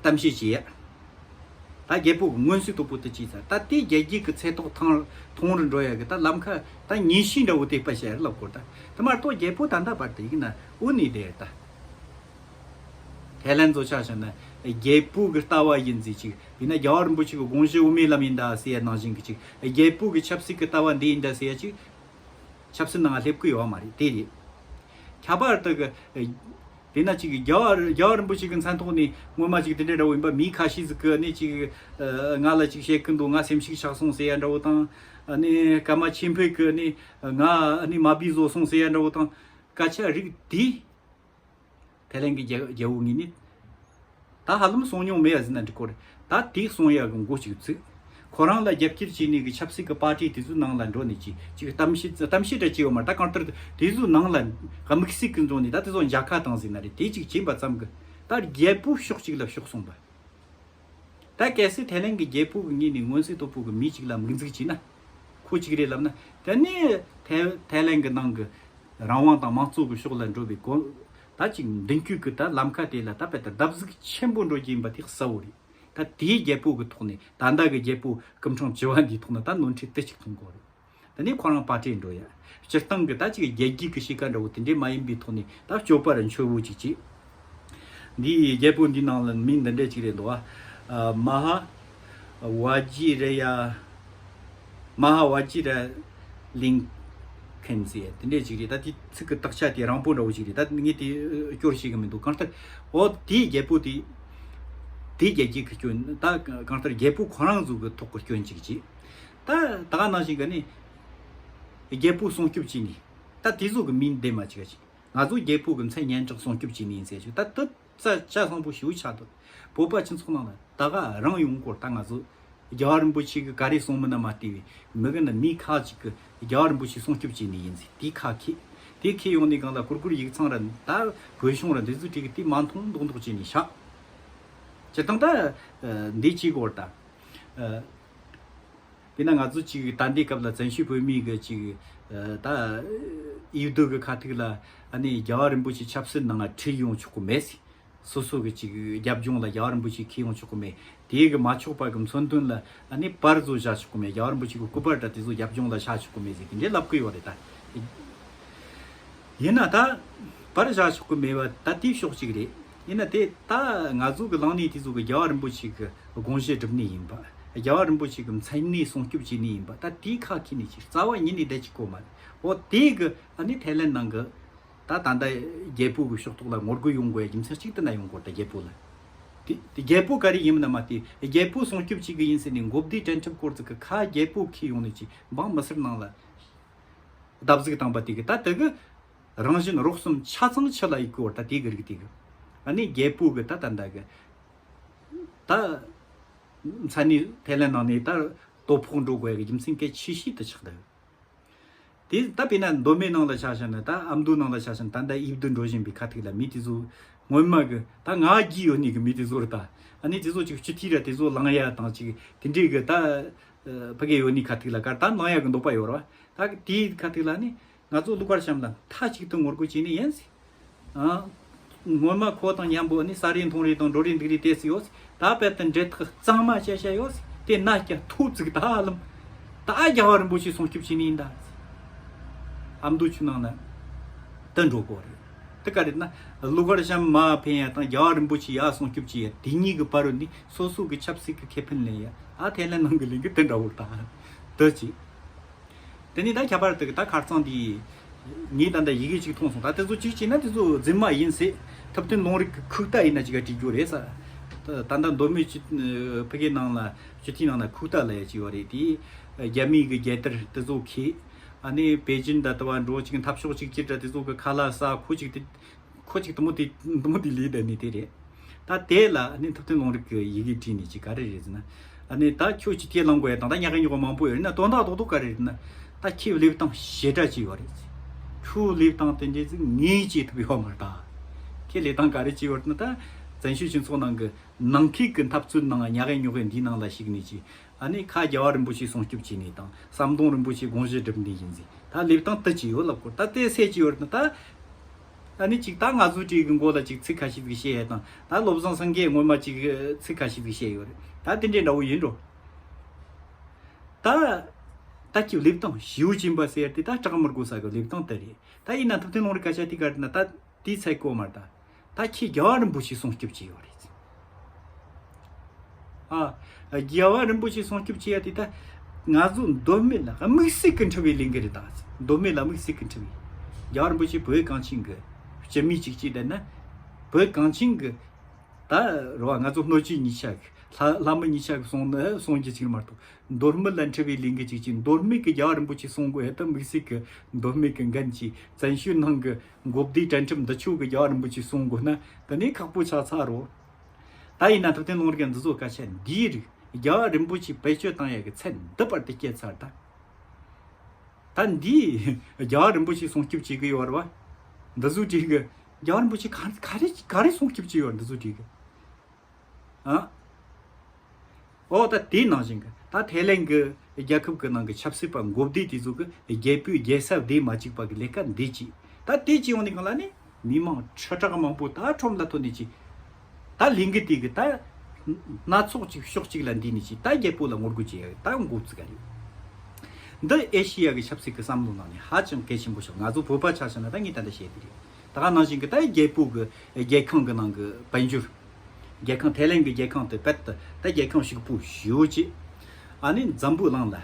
གཏམ་བཤད་བྱས་ཡ། ད་རྒྱལ་པོ་གི་མངོན་གསལ་དོད་པོ་དེ་ཅིག་ཚར། ད་དེ་རྒྱལ་རྒྱུད་ཀྱི་ཚེ་ཐོག་ཐང་ཐོང་རུ་འགྲོ་ཡ་གི་ད་ལམ་ཁ་ད་ཉེས་ཤིག་འདྲ་བོ་དེ་པ་བཤད་ལབ་དགོས། ད་དེ་མ་གཏོགས་རྒྱལ་པོ་ད་ལྟ་བར་དུ་ཡིན་ན་འུ་ནི་དེ་ད། ཐའི་ལན་ཚོ་ཆ་བཞག་ན་རྒྱལ་པོ་གི་ལྟ་བ་ཡིན་ཟིག་ཅིག་ཡིན་ན་རྒྱལ་བ་རིན་པོ་ཆེ་གི་དགོངས་གཞི་དབུ་མའི་ལམ་ཡིན་ད་ཟེར་ཡ་ནང་བཞིན་གི་ཅིག་རྒྱལ་པོ་གི་ཆབ་སྲིད་ཀྱི་ལྟ་བ་འདི་ཡིན་ད་ཟེར་ཡ་ཅིག་ཆབ་སྲིད་ནང་སླེབས་ཀྱི་ཡོད་མ་རེད། དེ་རེད། ཁྱད་པར་དུ་གི་དེ་ན་ཅིག་རྒྱལ་བ་རྒྱལ་བ་རིན་པོ་ཆེ་གི་མཚན་ཐོག་ནས་སྔོན་མ་ཅིག་དེ་འདྲ་འདྲ་བོ་ཡིན་པ། མི་ཁ་ཤས་ཟིག་གི་ནི་ཅིག་ང་ལ་ཅིག་བཤད་ཀི་འདུག་ང་སེམས་ཤུགས་ཆག་སོང་ཟེར་ཡ་འདྲ་བོ་དང་། ཨ་ནི་ཀརྨ་ཆོས་འཕེལ་གི་ནི་ང་ཨ་ནི་མ་བུའི་བཟོ་སོང་ཟེར་ཡ་འདྲ་བོ་དང་། སྐད་ཆ་རིགས་དེ། ཐའི་ལན་གྱི་རྒྱལ་རྒྱལ་པོ་ངོས་ནས་ད་ཧ་ལམ་གསུང་མྱོང་མེད་ཡ་ཟེར་ན་འགྲིག་གོ་རེད། ད་དེ་གསུང་ཡ་གི་མགོ་གཅིག་ཚུགས། ཁོ་རང་ལ་རྒྱབ་སྐྱོར་བྱས་ནས་གི་ཆབ་སྲིད་ཀྱི་པར་ཊི་དེ་ཚོའི་ནང་ལ་འགྲོ་ནས་ཅིག་ཅིག་གཏམ་བཤད་གཏམ་བཤད་འདྲ་བྱས་ཡོད་མ་རེད། ད་གང་ལྟར་དེ་ཚོའི་ནང་ལ་དམིགས་བསལ་གི་འཛོམས་ནས་ད་དེ་ཚོ་མཇལ་ཁ་བཏང་ཟིན་ན་རེད། དེ་ཅིག་བྱས་པ་ཙམ་གི་ད་རྒྱལ་པོ་ཕྱོགས་གཅིག་ལ་ཕྱོགས་སོང་པ། ད་གལ་སྲིད་ཐའི་ལན་གྱི་རྒྱལ་པོ་གི་ངོས་ནས་མངོན་གསལ་དོད་པོ་གི་མི་གཅིག་ལ་དམིགས་འཛུགས་བྱས་ན། ཁོ་གཅིག་རེད་ལབ་ན། དེ་ནས་ཐའི་ཐའི་ལན་གྱི་ནང་གི་རང་དབང་དང་དམངས་གཙོ་གི་ཕྱོགས་ལ་འགྲོ་བའི་གོ་ད་ཅིག་མདུན་སྐྱོད་ཀྱི་ད་ལམ་ཁ་དེ་ལ་ད་དཔེ་ལྟར་བརྡབ་གསིག་ཆེན་པོ་འགྲོ་རྒྱུ་ཡིན་པ་དེ་གསལ་བོ་རེད། ད་དེའི་རྒྱལ་པོ་གི་ཐོག་ནས་ད་ལྟ་གི་རྒྱལ་པོ་སྐུ་ཕྲེང་བཅུ་བ་འདིའི་ཐོག་ནས་ད་ནོར་འཁྲུལ་དེ་གཅིག་མཐོང་གི་ཡོད་རེད། དེ་ནས་ཁོ་རང་པར་ཊི་འགྲོ་ཡ། སྤྱིར་བཏང་གི་ད་ཅིག་རྒྱལ་རྒྱུད་ཀྱི་གཤིས་ཀ་འདྲ་བོ་དེ་འདྲས་མ་ཡིན་པའི་ཐོག་ནས་ད་སྤྱོད་པ་ར་འཆོལ་བོ་ཅིག་བྱས། འདིའི་རྒྱལ་པོ་འདིའི་ནང་ལ་མིང་འདི་འདྲས་ཅིག་རེད་འདུག་ཨ། ཨ། མ་ཧ་ཝ་ཇི་ར་ཡ། མ་ཧ་ཝ་ཇི་ར་ལིང་ཁན་ཟེར་དེ་འདྲས་ཅིག་རེད། ད་དེ་ཚིག་གི་དག་ཆ་དེ་རིང་པོ་འདྲ་བོ་ཅིག་རེད། ད་ངས་དེ་སྐྱོར་ཤེས་གི་མི་འདུག་གང་ལྟར་འོ་དེའི་རྒྱལ་པོ་དེ་དེའི་རྒྱལ་རྒྱུད་ཀྱི་སྐྱོན། ད་གང་ལྟར་རྒྱལ་པོ་ཁོ་རང་ཟུག་གི་ཐོག་གི་སྐྱོན་ཅིག་བྱས། ད་ད་ག་ནང་བཞིན་གི་ནི་རྒྱལ་པོ་སྲུང་སྐྱོབ་བྱས་ནས་ད་དེ་ཚོ་གི་མིང་འདེམས་མ་བྱེད་ཀ་ཅིག་ང་ཚོ་རྒྱལ་པོ་གི་མཚན་སྙན་གྲགས་སྲུང་སྐྱོབ་བྱས་ནས་ཡིན་ཟེར་ཞིག་ད་དུ་རྩ་ཆ་བཟང་པོ་ཞེ་པོ་ཆགས་འདུག་བོད་པ་སྤྱི་ཚོགས་ནང་ལ་ད་ག་རང་ཡོང་སྐོར། ད་ང་ཚོ་རྒྱལ་བ་རིན་པོ་ཆེ་གི་ག་རེ་གསུང་མིན་ན་མ་བལྟས་པའི་མི་གི་ནི་མི་ཁག་ཅིག་གི་རྒྱལ་བ་རིན་པོ་ཆེ་སྲུང་སྐྱོབ་བྱས་ནས་ཡིན་ཟེར་དེ་ཁ་ཁེ། དེ་ཁེ་ཡོང་ནས་གང་ལ་གུར་གུར་ཡིག་ཚང་ར་ད་བོད་གཞུང་ར་འདི་ཚོ་ཁྲིད་གི་དེ་མ་མཐོང་མདོག་མདོག་བྱས་ནས་བཞག་སྤྱིར་བཏང་ད་འདི་གཅིག་གོ་ད། དཔེར་ན་ང་ཚོ་གཅིག་ད་ལྟའི་སྐབས་ལ་བཙན་བྱོལ་བོད་མིའི་གི་གཅིག་ད་འོས་བསྡུ་གི་ཁ་ཐུག་ལ་ཨ་ནི་རྒྱལ་བ་རིན་པོ་ཆེ་ཆབ་སྲིད་ནང་ཁྲིད་ཡོང་ཆོག་གི་མེད། སོ་སོ་གི་གཅིག་རྒྱབ་ལྗོངས་ལ་རྒྱལ་བ་རིན་པོ་ཆེ་ཁྲིད་ཡོང་ཆོག་གི་མེད། དེའི་གི་མ་ཆོག་པ་གི་མཚོན་དོན་ལ་ཨ་ནི་པར་བཟོ་བཞག་ཆོག་གི་མེད། རྒྱལ་བ་རིན་པོ་ཆེ་གི་སྐུ་པར་འདྲ་དེ་ཚོ་རྒྱབ་ལྗོངས་ལ་བཞག་ཆོག་གི་མེད་ཟེར་དེ་འདྲའི་ལབ་གི་ཡོད་རེད་ད། ཡིན་ན་ད་པར་བཞག་ཆོག་གི་མེད་པ་ད་དེའི་ཕྱོགས་གཅིག་རེད། ཡིན་ན་དེ་ད་ང་ཚོ་གི་ལངས་ནས་དེ་ཚོ་གི་རྒྱལ་བ་རིན་པོ་ཆེ་གི་དགོངས་གཞི་སྒྲུབ་ནི་ཡིན་པ། རྒྱལ་བ་རིན་པོ་ཆེ་གི་མཚན་གནས་སྲུང་སྐྱོབ་བྱེད་ནི་ཡིན་པ། ད་དེའི་ཁ་ཁེ་ནས་ཅིག་རྩ་བ་ཉིད་ནས་བསྡད་ཅིག་གོ་མ་རེད། འོ་དེ་གི་ཨ་ནི་ཐའི་ལན་ནང་གི་ད་ད་ལྟ་རྒྱལ་པོ་གི་ཕྱོགས་གཏོགས་ལ་ངོ་རྒོལ་ཡོང་དགོས་ཡ་རྒྱུ་མཚན་གཅིག་དེ་ན་ཡོང་དགོས་ད་རྒྱལ་པོ་ལ། དེ་དེ་རྒྱལ་པོ་ག་རེ་ཡིན་མིན་ན་མ་དེ་རྒྱལ་པོ་སྲུང་སྐྱོབ་བྱེད་གི་ཡིན་ཟེར་ནས་མགོ་བདེ་དྲན་ཁྲིམས་སྐོར་ཚིག་གི་ཁ་རྒྱལ་པོ་ཁེ་ཡོང་ནས་ཅིག་འབངས་མི་སེར་ནང་ལ། བརྡབ་གསིག་བཏང་པ་དེ་གི་ད་དེ་གི་རང་བཞིན་རོགས་གསུམ་ཆ་ཚང་ཆུ་ལ་གཡུག་གི་བར་ད་དེ་གི་རིགས་དེ་གི་ཨ་ནི་རྒྱལ་པོ་གི་ད་ད་ད་གི་ད་མཚན་ནས་ཐའི་ལན་ནང་ནས་ད་དོ་ཕོག་འགྲོ་དགོས་གི་རྒྱུ་མཚན་གལ་ཆེ་ཤོས་དེ་ཆགས་འདུག་དེ་ད་དཔེར་ན་མདོ་སྨད་ནང་ལ་ཆ་བཞག་ན་ད་ཨ་མདོ་ནང་ལ་ཆ་བཞག་ན་ད་ད་འོས་བསྡུ་འགྲོ་བཞིན་པའི་ཁ་ཐུག་ལ་མི་དེ་ཚོ་སྔོན་མ་གི་ད་ང་རྒྱུས་ཡོད་ནི་གི་མི་དེ་ཚོ་རེད་ད། ཨ་ནི་དེ་ཚོ་ཅིག་སྤྱི་འཐུས་ར་དེ་ཚོ་ལངས་ཡ་དང་ཅིག་དེ་འདྲའི་གི་ད་ཕ་གི་ཡོད་ནི་ཁ་ཐུག་ལ་གར་ད་ལངས་ཡ་གི་འདོད་པ་ཡོད་རེད་བ། ད་དེའི་ཁ་ཐུག་ལ་ནི་ང་ཚོ་ཀླུ་མཁར་བྱམས་ལ་མཐའ་གཅིག་ཏུ་ངོ་རྒོལ་བྱས་ནི་ཡིན་ཟེར། ཨ། སྔོན་མ་ཁོ་དང་མཉམ་པོ་ནི་ཟ་རེས་འཐུང་རེས་དང་འགྲོ་རེས་འདུག་རེས་དེ་སུ་ཡོད་ཟེར། ད་དཔེ་དེ་འབྲེལ་ཐག་གཙང་མ་བྱས་བྱས་ཡོད་ཟེར། དེ་ན་སྐྱ་ཐུག་ཙིག་ད་ཧ་ལམ། ད་རྒྱལ་བ་རིན་པོ་ཆེ་སྲུང་སྐྱོབ་བྱས་ནི་ཡིན་ད། ཨ་མདོ་ཆུ་ནང་ན་དུ་འགྲོ་དགོས་རེད། དེ་ག་རེད་ན་ཀླུ་མཁར་བྱམས་མར་འཕེན་ཡ་དང་རྒྱལ་བ་རིན་པོ་ཆེ་ཡར་སྲུང་སྐྱོབ་བྱེད་ཡ་དེ་གཉིས་ཀྱི་བར་རུ་ནི་སོ་སོ་གི་ཆབ་སྲིད་ཀྱི་ཁེ་ཕན་ལེན་ཡ། ཨ་ཐའི་ལན་ནང་གི་ལས་འགུལ་དེ་འདྲ་བོ་ད་དུ་ཅི། དེ་ནས་ད་ཁྱད་པར་དུ་ད་ཁ་རྩང་དེ་ངས་ད་ལྟ་ཡི་གེ་ཅིག་མཐོང་སོང་། ད་དེ་ཚོ་གཅིག་བྱས་ན་དེ་ཚོ་རྫུན་མ་ཡིན་ཟེར། ཐུབ་བསྟན་ལུང་རིགས་ཀྱི་ཁུག་རྟ་ཡིན་ན་ཅིག་ག་བྲིས་རྒྱུ་རེད་ས། ད་ད་ལྟ་མདོ་སྨད་སྤྱི་ཕ་གིའི་ནང་ལ་སྤྱི་འཐུས་ནང་ན་ཁུག་རྟ་ལ་ཡ་ཅིག་ཡོད་རེད་དེ། རྒྱ་མིའི་གི་རྒྱལ་དར་དེ་ཚོ་འཁྱེར། ཨ་ནི་པེ་ཅིན་ད་ལྟ་བ་འགྲོ་ཅིག་འཐབ་ཕྱོགས་གཅིག་གྱུར་འདྲ་དེ་ཚོ་གི་ཁ་ལག་ཟ། ཁོ་ཅིག་དེ་ཁོ་ཅིག་དུ་མོ་དེ་དུ་མོ་དེ་ལས་བསྡད་ནི་དེ་རེད། ད་དེ་ལ་ཨ་ནི་ཐུབ་བསྟན་ལུང་རིགས་ཀྱི་ཡི་གེ་བྲིས་ནས་ཅིག་ག་རེ་རེད་ཟེར་ན། ཨ་ནི་ད་ཁྱོད་ཅིག་ཁས་བླངས་དགོས་ཡ་དང་ད་ཉག་གི་ཉོག་གི་མང་པོ་ཡོད་རེད་ན། དོན་དག་རྡོག་རྡོག་ག་རེ་རེད་ན། ད་ཁྱེད་ལེབ་སྟངས་ཞེ་དྲག་ཅིག་ཡོད་རེད། ཁྱོད་ལེབ་སྟངས་དེ་འདྲས་ཟིག་ངས་བྱེད་ཐུབ་ཡོད་མ་རེད་ད། ཁྱེད་ལེབ་སྟངས་ག་རེ་ཅིག་ཡོད་རེད་ན། ད་བཙན་བྱོལ་སྤྱི་ཚོགས་ནང་གི་ནང་ཁུལ་གྱི་འཐབ་རྩོད་ནང་ཉག་གི་ཉོག་གི་འདིའི་ནང་ལ་ཞུགས་ནས་ཅིག་ཨ་ནི་ཁ་རྒྱལ་བ་རིན་པོ་ཆེ་སྲུང་སྐྱོབ་བྱས་ནས་དང་ཟམ་གདོང་རིན་པོ་ཆེ་དགོངས་གཞི་སྒྲུབ་ནས་ཡིན་ཟིག་ད་ལེབ་སྟངས་དེ་ཅིག་ཡོད་ལབ་གོ། ད་དེ་སེ་ཅིག་ཡོད་རེད་ན་ད། ཨ་ནི་ཅིག་ད་ང་ཚོའི་གྲས་ཀྱི་མགོ་ལ་ཅིག་ཚིག་ཁ་ཤས་ཅིག་བཤད་ཡ་དང་། ད་བློ་བཟང་སེང་གེ་སྔོན་མ་ཅིག་ཚིག་ཁ་ཤས་ཅིག་བཤད་ཡོད་རེད། ད་དེ་འདྲའི་འདྲ་བོ་ཡིན་འགྲོ། ད་ད་ཀྱི་ལེབ་སྟངས་ཞེ་པོ་ཅིག་ཡིན་པ་ཟེར་ཡ་དེ་ད་སྐྲག་མི་དགོས་ས་གི་ལེབ་སྟངས་དེ་རེད། ད་ཡིན་ན་ཐུབ་བསྟན་ལུང་རིགས་སྐད་ཆ་དེ་ག་རེད་ན། ད་དེའི་ཚད་གོ་མ་རེད་ད། ད་ཁྱེད་རྒྱལ་བ་རིན་པོ་ཆེ་སྲུང་སྐྱོབ་བྱས་ཡོད་རེད། ཨ། རྒྱལ་བ་རིན་པོ་ཆེ་སྲུང་སྐྱོབ་བྱེད་ཡ་དེ་ད། ང་ཚོ་མདོ་སྨད་ལ་དམིགས་བསལ་གྱི་འཁྲི་བའི་ལས་འགུལ་རེད་ད། མདོ་སྨད་ལ་དམིགས་བསལ་གྱི་འཁྲི་བའི། རྒྱལ་བ་རིན་པོ་ཆེ་བོད་གངས་ཅན་གྱི་སྤྱི་མི་གཅིག་གཅིག་བསྡད་ན། བོད་གངས་ཅན་གྱི་ད་རེད་བ། ང་ཚོ་སྣོད་བཅུད་གཉིས་ཆ་གི་ལྷ་ལྷ་མི་གཉིས་ཆ་གི་གསུང་ནི་གསུང་རྒྱུ་ཅིག་མ་གཏོགས། མདོ་སྨད་ལ་འཁྲི་བའི་ལས་འགུལ་ཅིག་ཅིག་མདོ་སྨད་ཀྱི་རྒྱལ་བ་རིན་པོ་ཆེ་སྲུང་དགོས་ཡ་ད་དམིགས་བསལ་གྱི་མདོ་སྨད་ཀྱི་འགན་ཅིག་བཙན་བྱོལ་ནང་གི་མགོ་བདེ་དྲན་ཁྲིམས་འདི་ཆོ་གི་རྒྱལ་བ་རིན་པོ་ཆེ་སྲུང་དགོས་ན་དེ་ནས་ཁག་པོ་ཆགས་ཚར་རོ། ད་ཡིན་ན་ཐུབ་བསྟན་ལུང་རིགས་འདི་ཚོ་སྐད་ཆ་འདིའི་རིགས་རྒྱལ་བ་རིན་པོ་ཆེ་བེད་སྤྱོད་བཏང་ཡ་གི་ཚད་འདི་བར་དུ་སྐྱེལ་ཚར་ད། ད་འདིས་རྒྱལ་བ་རིན་པོ་ཆེ་སྲུང་སྐྱོབ་བྱེད་གི་ཡོད་རེད་བ། འདི་ཚོའི་གྲས་གི་རྒྱལ་བ་རིན་པོ་ཆེ་ག་ག་རེ་ག་རེ་སྲུང་སྐྱོབ་བྱེད་ཡོད་འདི་ཚོའི་གྲས་གི། ཨ། ཨོ་ད་དེའི་ནང་བཞིན་གི་ད་ཐའི་ལེན་གི་རྒྱལ་ཁབ་གི་ནང་གི་ཆབ་སྲིད་པ་མགོ་བདེ་དེ་ཚོ་གི་རྒྱལ་པོའི་རྒྱལ་ས་བདེ་མ་བཅུག་པ་གི་ལས་ཀ་འདི་ཅི། ད་དེ་ཅི་ཡོང་ནི་གང་ལ་ནི་མི་མང་ཁྲི་ཕྲག་མང་པོ་ད་ཁྲོམ་ལ་ཐོན་ནི་ཅི། ད་ལས་འགུལ་དེ་གི་ད་སྣ་ཚོགས་ཅིག་ཕྱོགས་གཅིག་ལ་འདི་ནི་ཅི། ད་རྒྱལ་པོ་ལ་ངོ་རྒོལ་བྱེད་ཡ་ད་འགོ་བཙུགས་ག་རེད། འདི་ཨེ་ཤི་ཡ་གི་ཆབ་སྲིད་ཀྱི་བསམ་བློ་ནང་ནས་ཧ་ཅང་གལ་ཆེན་པོ་ཤོག་ང་ཚོ་བོད་པ་ཆ་བཞག་ན་ད་ངས་ད་ལྟ་བཤད་དེ་རེད། ད་ག་ནང་བཞིན་གྱི་ད་རྒྱལ་པོ་གི་རྒྱལ་ཁང་གི་ནང་གི་དཔལ་འབྱོར། རྒྱལ་ཁང་ཐའི་ལེན་གི་རྒྱལ་ཁང་དེ་བེད་དུ་ད་རྒྱལ་ཁང་ཕྱུག་པོ་ཞེ་པོ་ཅིག་ཨ་ནི་འཛམ་བུ་གླིང་ལ་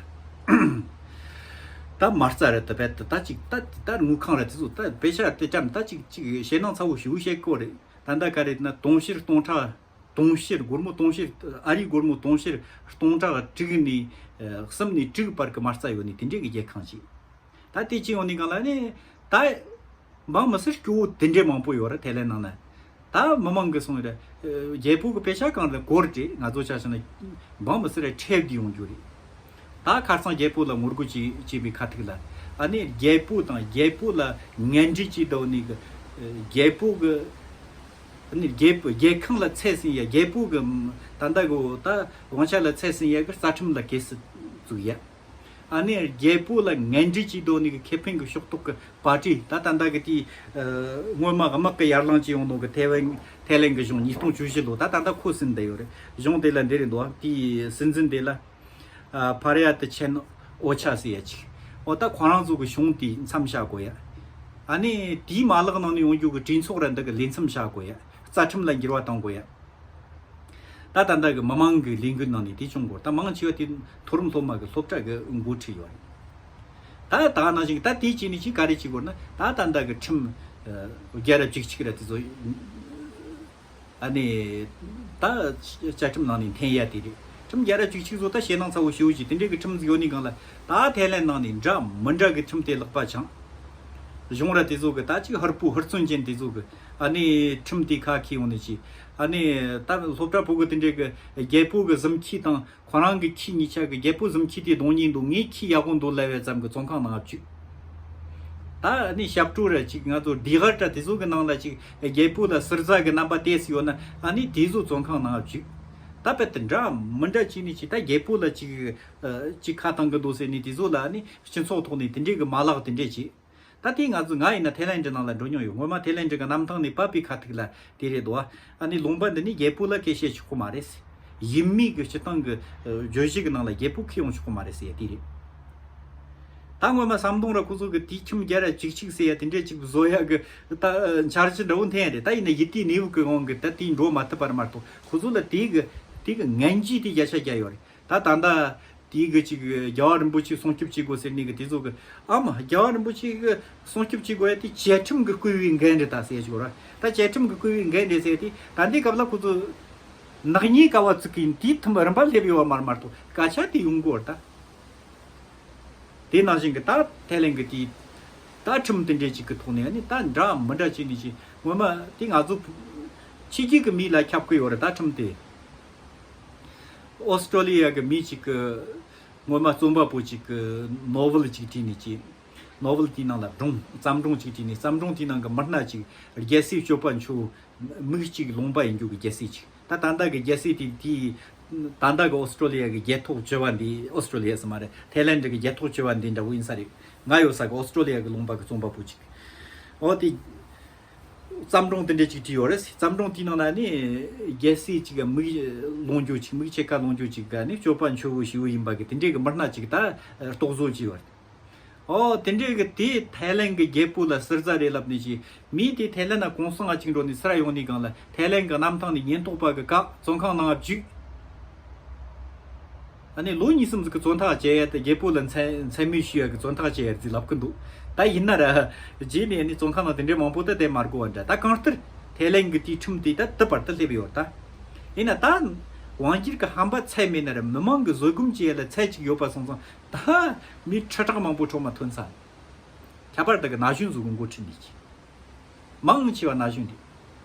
ད་མ་རྩ་རེད་དུ་བེད་དུ་ད་ཅིག་ད་ད་དངུལ་ཁང་རེད་དེ་ཚོ་ད་པེ་ཤ་དེ་ཙམ་ད་ཅིག་ཅིག་ཞེད་སྣང་ཚ་བོ་ཞེ་པོ་བཤད་གོ་རེད། ད་ད་ག་རེད་ན་དུང་ཕྱུར་སྟོང་ཕྲག་དུང་ཕྱུར་སྒོར་མོ་དུང་ཕྱུར་ཨ་རིའི་སྒོར་མོ་དུང་ཕྱུར་སྟོང་ཕྲག་དྲུག་ནས་གསུམ་ནས་དྲུག་བར་གྱི་མ་རྩ་ཡོད་ནི་དེ་འདྲའི་གི་རྒྱལ་ཁང་ཞིག་ད་དེ་ཅི་ཡོང་ནི་གང་ལ་ནི་ད་འབངས་མི་སེར་སྐྱོ་བོ་དེ་འདྲའི་མང་པོ་ཡོད་རེད་ཐའི་ལེན་ནང་ན། ད་མི་མང་གི་སོང་རེད། རྒྱལ་པོ་གི་པེ་ཤ་གང་རེད་གོར་ཏེ་ང་ཚོ་ཆ་བཞག་ན་འབངས་མི་སེར་ཁྲལ་བསྡུས་ཡོང་རྒྱུ་རེད། ད་ཁ་སང་རྒྱལ་པོ་ལ་ངོ་རྒོལ་བྱས་བྱས་པའི་ཁ་ཐུག་ལ་ཨ་ནི་རྒྱལ་པོ་དང་རྒྱལ་པོ་ལ་ངན་འབྲེལ་བྱས་བསྡད་ནི་གི་རྒྱལ་པོ་གི་ཨ་ནི་རྒྱལ་པོ་རྒྱལ་ཁང་ལ་ཚད་ཟིན་ཡ་རྒྱལ་པོ་གི་ད་ལྟ་གི་ད་དབང་ཆ་ལ་ཚད་ཟིན་ཡ་གི་རྩ་ཁྲིམས་ལ་གལ་སྲིད་བཙུགས་ཡ། ཨ་ནི་རྒྱལ་པོ་ལ་ངན་འབྲེལ་བྱས་བསྡད་ནི་གི་ཁེ་ཕན་གི་ཕྱོགས་གཏོགས་གི་པར་ཊི་ད་ད་ལྟ་གི་དེའི་སྔོན་མ་དམག་གི་ཡར་ལངས་བྱས་ཡོང་ནོ་གི་ཐའེ་ཝན་ཐའེ་ལེན་གི་གཞུང་ཉིས་སྟོང་བཅུ་བཞི་ལོ་ད་ད་ལྟ་ཁོ་ཟིན་བསྡད་ཡོད་རེད། གཞུང་དེ་ལ་འདི་རེད་འདུག་དེའི་སྲིད་འཛིན་དེ་ལ་ཕ་ར་ཡ་ཏི་ཆན་ཨོ་ཆ་ཟེར་ཡ་ཅིག་ཨོ་ད་ཁོ་རང་ཚོ་གི་གཞུང་དེའི་མཚམས་བཞག་དགོས་ཡ། ཨ་ནི་དེའི་མ་ལག་ནང་ནས་ཡོང་རྒྱུ་གི་གྲོས་ཚོགས་ར་འདི་གི་ལས་མཚམས་བཞག་དགོས་ཡ། རྩ་ཁྲིམས་ལ་འགྱུར་བ་གཏོང་དགོས་ཡ། ད་ད་ལྟ་གི་མི་མང་གི་ལས་འགུལ་ནང་ནས་དེ་བྱུང་གོ་ད་མང་ཆེ་བ་དེ་མཐོ་རིམ་སློབ་མ་གི་སློབ་གྲྭ་གི་འགོ་ཁྲིད་ཡོད་རེད། ད་ད་ནང་བཞིན་ད་དེ་བྱས་ནས་ཅིག་ག་རེ་བྱེད་དགོས་ན་ད་ད་ལྟ་གི་ཁྲིམས་རྒྱལ་རབས་བཅུ་གཅིག་ར་དེ་ཚོ་ཨ་ནི་ད་བཅའ་ཁྲིམས་ནང་ནས་འཐེན་ཡ་དེ་རེད། ཁྲིམས་རྒྱལ་རབས་བཅུ་གཅིག་བཟོ་ད་ཞེད་སྣང་ཚ་བོ་ཞེ་པོ་ཅིག་དེ་འདྲའི་གི་ཁྲིམས་ཟིག་ཡོད་ནི་གང་ལ་ད་ཐའི་ལེན་ནང་ནས་འདྲ་མི་འདྲ་གི་ཁྲིམས་དེ་ལག་པ་འཆང་། གཞུང་ར་དེ་ཚོ་གི་ད་ཅིག་ཧུར་པོ་ཧུར་བརྩོན་ཅན་དེ་ཚོ་གི་ཨ་ནི་ཁྲིམས་དེ་ཁ་ཁེ་ཡོང་ནི་ཅི། ཨ་ནི་ད་སློབ་གྲྭ་ཕྲུ་གུ་དེ་འདྲའི་གི་རྒྱལ་པོ་གི་གཟིམ་ཁྱི་དང་ཁོ་རང་གི་ཁྱི་གཉིས་ཆ་གི་རྒྱལ་པོ་གཟིམ་ཁྱི་དེ་གདོང་ཉེས་འདུག་ངའི་ཁྱི་ཡག་པོ་འདུག་ལབ་པའི་ཙམ་གི་བཙོན་ཁང་ནང་བཅུག་ད་ཨ་ནི་ཞབས་བྲོ་ར་ཅིག་ང་ཚོ་ལྡེ་གར་འདྲ་དེ་ཚོ་གི་ནང་ལ་ཅིག་རྒྱལ་པོ་ལ་ཟུར་ཟ་གི་རྣམ་པ་བལྟས་སུ་ཡོད་ན་ཨ་ནི་དེ་ཚོ་བཙོན་ཁང་ནང་བཅུག་ད་དཔེ་དེ་འདྲ་མི་འདྲ་ཅིག་ནི་ཅིག་ད་རྒྱལ་པོ་ལ་ཅིག་ཅིག་ཁ་བཏང་གི་འདུག་ཟེར་ནི་དེ་ཚོ་ལ་ཨ་ནི་སྤྱི་ཚོགས་ཐོག་ནས་དེ་འདྲའི་གི་མ་ལག་དེ་འདྲས་ཅིག་ད་དེ་ང་ཚོ་ང་ཡིན་ན་ཐའི་ལན་ཌི་ནང་ལ་འགྲོ་མྱོང་ཡོད། སྔོན་མ་ཐའི་ལན་ཌི་གི་གནམ་ཐང་ནས་བབས་པའི་ཁ་ཐུག་ལ་དེ་རེད་དོ། ཨ་ནི་ལུང་པ་འདི་ནི་རྒྱལ་པོ་ལ་སྐད་བཤད་ཆོག་གི་མ་རེད། ཡུལ་མི་གི་སྤྱི་བཏང་གི་བརྗོད་གཞི་གི་ནང་ལ་རྒྱལ་པོ་ཁས་ཡོང་ཆོག་གི་མ་རེད་ཟེར་ཡ་དེ་རེད། ད་སྔོན་མ་ཟམ་གདོང་ར་ཁོ་ཚོ་གི་དུས་ཁྱིམ་རྒྱ་ར་གཅིག་གཅིག་ཟེར་ཡ་དེ་འདྲས་ཅིག་བཟོ་ཡ་གི་ད་འཆར་གཞི་འདྲ་བོ་འཐེན་ཡ་རེད། ད་ཡིན་ན་ཡིད་དེའི་གནས་བབ་གི་དབང་གིས་ད་དེའི་འགྲོ་མ་ཐུབ་པར་མ་གཏོགས། ཁོ་ཚོ་ལ་དེའི་གི་དེའི་གི་ངན་ཇུས་དེ་བརྒྱ་ཆ་བརྒྱ་ཡོད་རེད། ད་ད་ལྟ་དེའི་གི་ཅིག་རྒྱལ་བ་རིན་པོ་ཆེ་སྲུང་སྐྱོབ་བྱེད་དགོས་ཟེར་ནས་གི་དེ་ཚོ་གི་ཨ་མ་རྒྱལ་བ་རིན་པོ་ཆེ་གི་སྲུང་སྐྱོབ་བྱེད་དགོས་ཡ་དེ་བཅའ་ཁྲིམས་གི་བཀོད་པའི་འགན་རེད་ད་ཟེར་ཡ་ཅིག་ཡོད་ར། ད་བཅའ་ཁྲིམས་གི་བཀོད་པའི་འགན་རེད་ཟེར་ཡ་དེ་ད་ལྟའི་སྐབས་ལ་ཁོ་ཚོ་ནག་ཉེས་ཀ་བ་བཙུགས་གིན་དེའི་ཐུམ་རིམ་པ་སླེབས་ཡོད་བ་མར་མར་དུ་སྐད་ཆ་དེ་ཡོང་གི་ཡོད་རེད་ད། དེ་ནང་བཞིན་གྱི་ད་ཐའི་ལན་གྱི་དེའི་ད་ཁྲིམས་དེ་འདྲས་ཅིག་གི་ཐོག་ནས་ནི་ད་འདྲ་མི་འདྲ་བྱས་ནས་ཅིག་སྔོན་མ་དེ་ང་ཚོ་ཕྱི་རྒྱལ་གྱི་མི་ལ་ཁྱབ་ཀྱི་ཡོད་རེད། ད་ཁྲིམས་དེ་ཨོ་སི་ཀྲོ་ལི་ཡ་གི་མི་ཅིག་གི་སྔོན་མ་རྩོམ་པ་པོ་ཅིག་གི་ནོ་ཝེལ་ཅིག་བྲིས་ནས་ཅིག་ནོ་ཝེལ་དེའི་ནང་ལ་སྒྲུང་བརྩམས་སྒྲུང་ཅིག་བྲིས་ནས་བརྩམས་སྒྲུང་དེའི་ནང་གི་མི་སྣ་ཅིག་རྒྱལ་སྲས་སྐྱོབ་པ་མཆོག་མིག་གཅིག་ལོང་པ་ཡིན་རྒྱུ་གི་རྒྱལ་སྲས་ཅིག་ད་ད་ལྟ་གི་རྒྱལ་སྲས་དེ་དེའི་ད་ལྟ་གི་ཨོ་སི་ཀྲོ་ལི་ཡ་གི་རྒྱལ་ཐོག་བཅུ་པ་འདི། ཨོ་སི་ཀྲོ་ལི་ཡ་ཟེར་མ་རེད། ཐའི་ལན་ཌི་གི་རྒྱལ་ཐོག་བཅུ་པ་འདི་འདྲ་བོ་ཡིན་ས་རེད། ང་ཡོད་ས་གི་ཨོ་སི་ཀྲོ་ལི་ཡ་གི་ལུང་པ་གི་རྩོམ་པ་པོ་ཅིག་འོ་དེ་བརྩམས་སྒྲུང་དེ་འདྲ་ཅིག་བྲིས་ཡོད་རེད། བརྩམས་སྒྲུང་དེའི་ནང་ན་ནི་རྒྱལ་སྲས་ཅིག་གི་མིག་ལོང་རྒྱུ་ཅིག་མིག་ཕྱེད་ཀ་ལོང་རྒྱུ་ཅིག་ག་ནི་སྐྱོབ་པ་མཆོག་བོ་ཞེ་བོ་ཡིན་པ་གི་དེ་འདྲའི་གི་མི་སྣ་ཅིག་ད་རྟོག་བཟོ་བྱས་ཡོད་རེད། ཨོ་དེ་འདྲའི་གི་དེ་ཐའི་ལན་གི་རྒྱལ་པོ་ལ་ཟུར་ཟ་རེད་ལབ་ནས་ཅི། མི་དེ་ཐའི་ལན་ན་གུང་སེང་ང་གཅིག་འགྲོ་ནས་སུ་ར་ཡོང་ནས་གང་ལ་ཐའི་ལན་གི་གནམ་ཐང་ནས་ཉེན་རྟོག་པ་གི་བཀག་བཙོན་ཁང་ནང་བཅུག་ཨ་ནི་ལོ་གཉིས་གསུམ་ཟིག་གི་བཙོན་ཐག་བཅད་ཡ་དེ་རྒྱལ་པོ་ལ་མཚན་མཚན་སྨད་ཞུ་ཡ་གི་བཙོན་ཐག་བཅད་ཡ་རེད་ལབ་གི་འདུག་ད་ཡིན་ན་ར་རྗེས་ནས་ནི་བཙོན་ཁང་ནང་དེ་འདྲའི་མང་པོ་ད་དེ་མ་དགོས་པ་འདྲ། ད་གང་ལྟར་ཐའི་ལན་གི་དེའི་ཁྲིམས་དེ་ད་དུ་བར་དུ་སླེབས་ཡོད་ད། ཡིན་ན་ད་དབང་སྒྱུར་གི་ཧམ་པ་ཚད་མེད་ན་ར་མི་མང་གི་བཟོད་སྒོམ་བྱེད་ཡ་ལ་ཚད་ཅིག་ཡོད་པ་སོང་ཙང་། ད་མི་ཁྲི་ཕྲག་མང་པོ་འཕྲོག་མ་ཐོན་ས། ཁྱད་པར་དུ་གི་ན་གཞོན་ཚོ་གི་འགོ་ཁྲིད་ནས་ཀྱི་མང་ཆེ་བ་ན་གཞོན་རེད།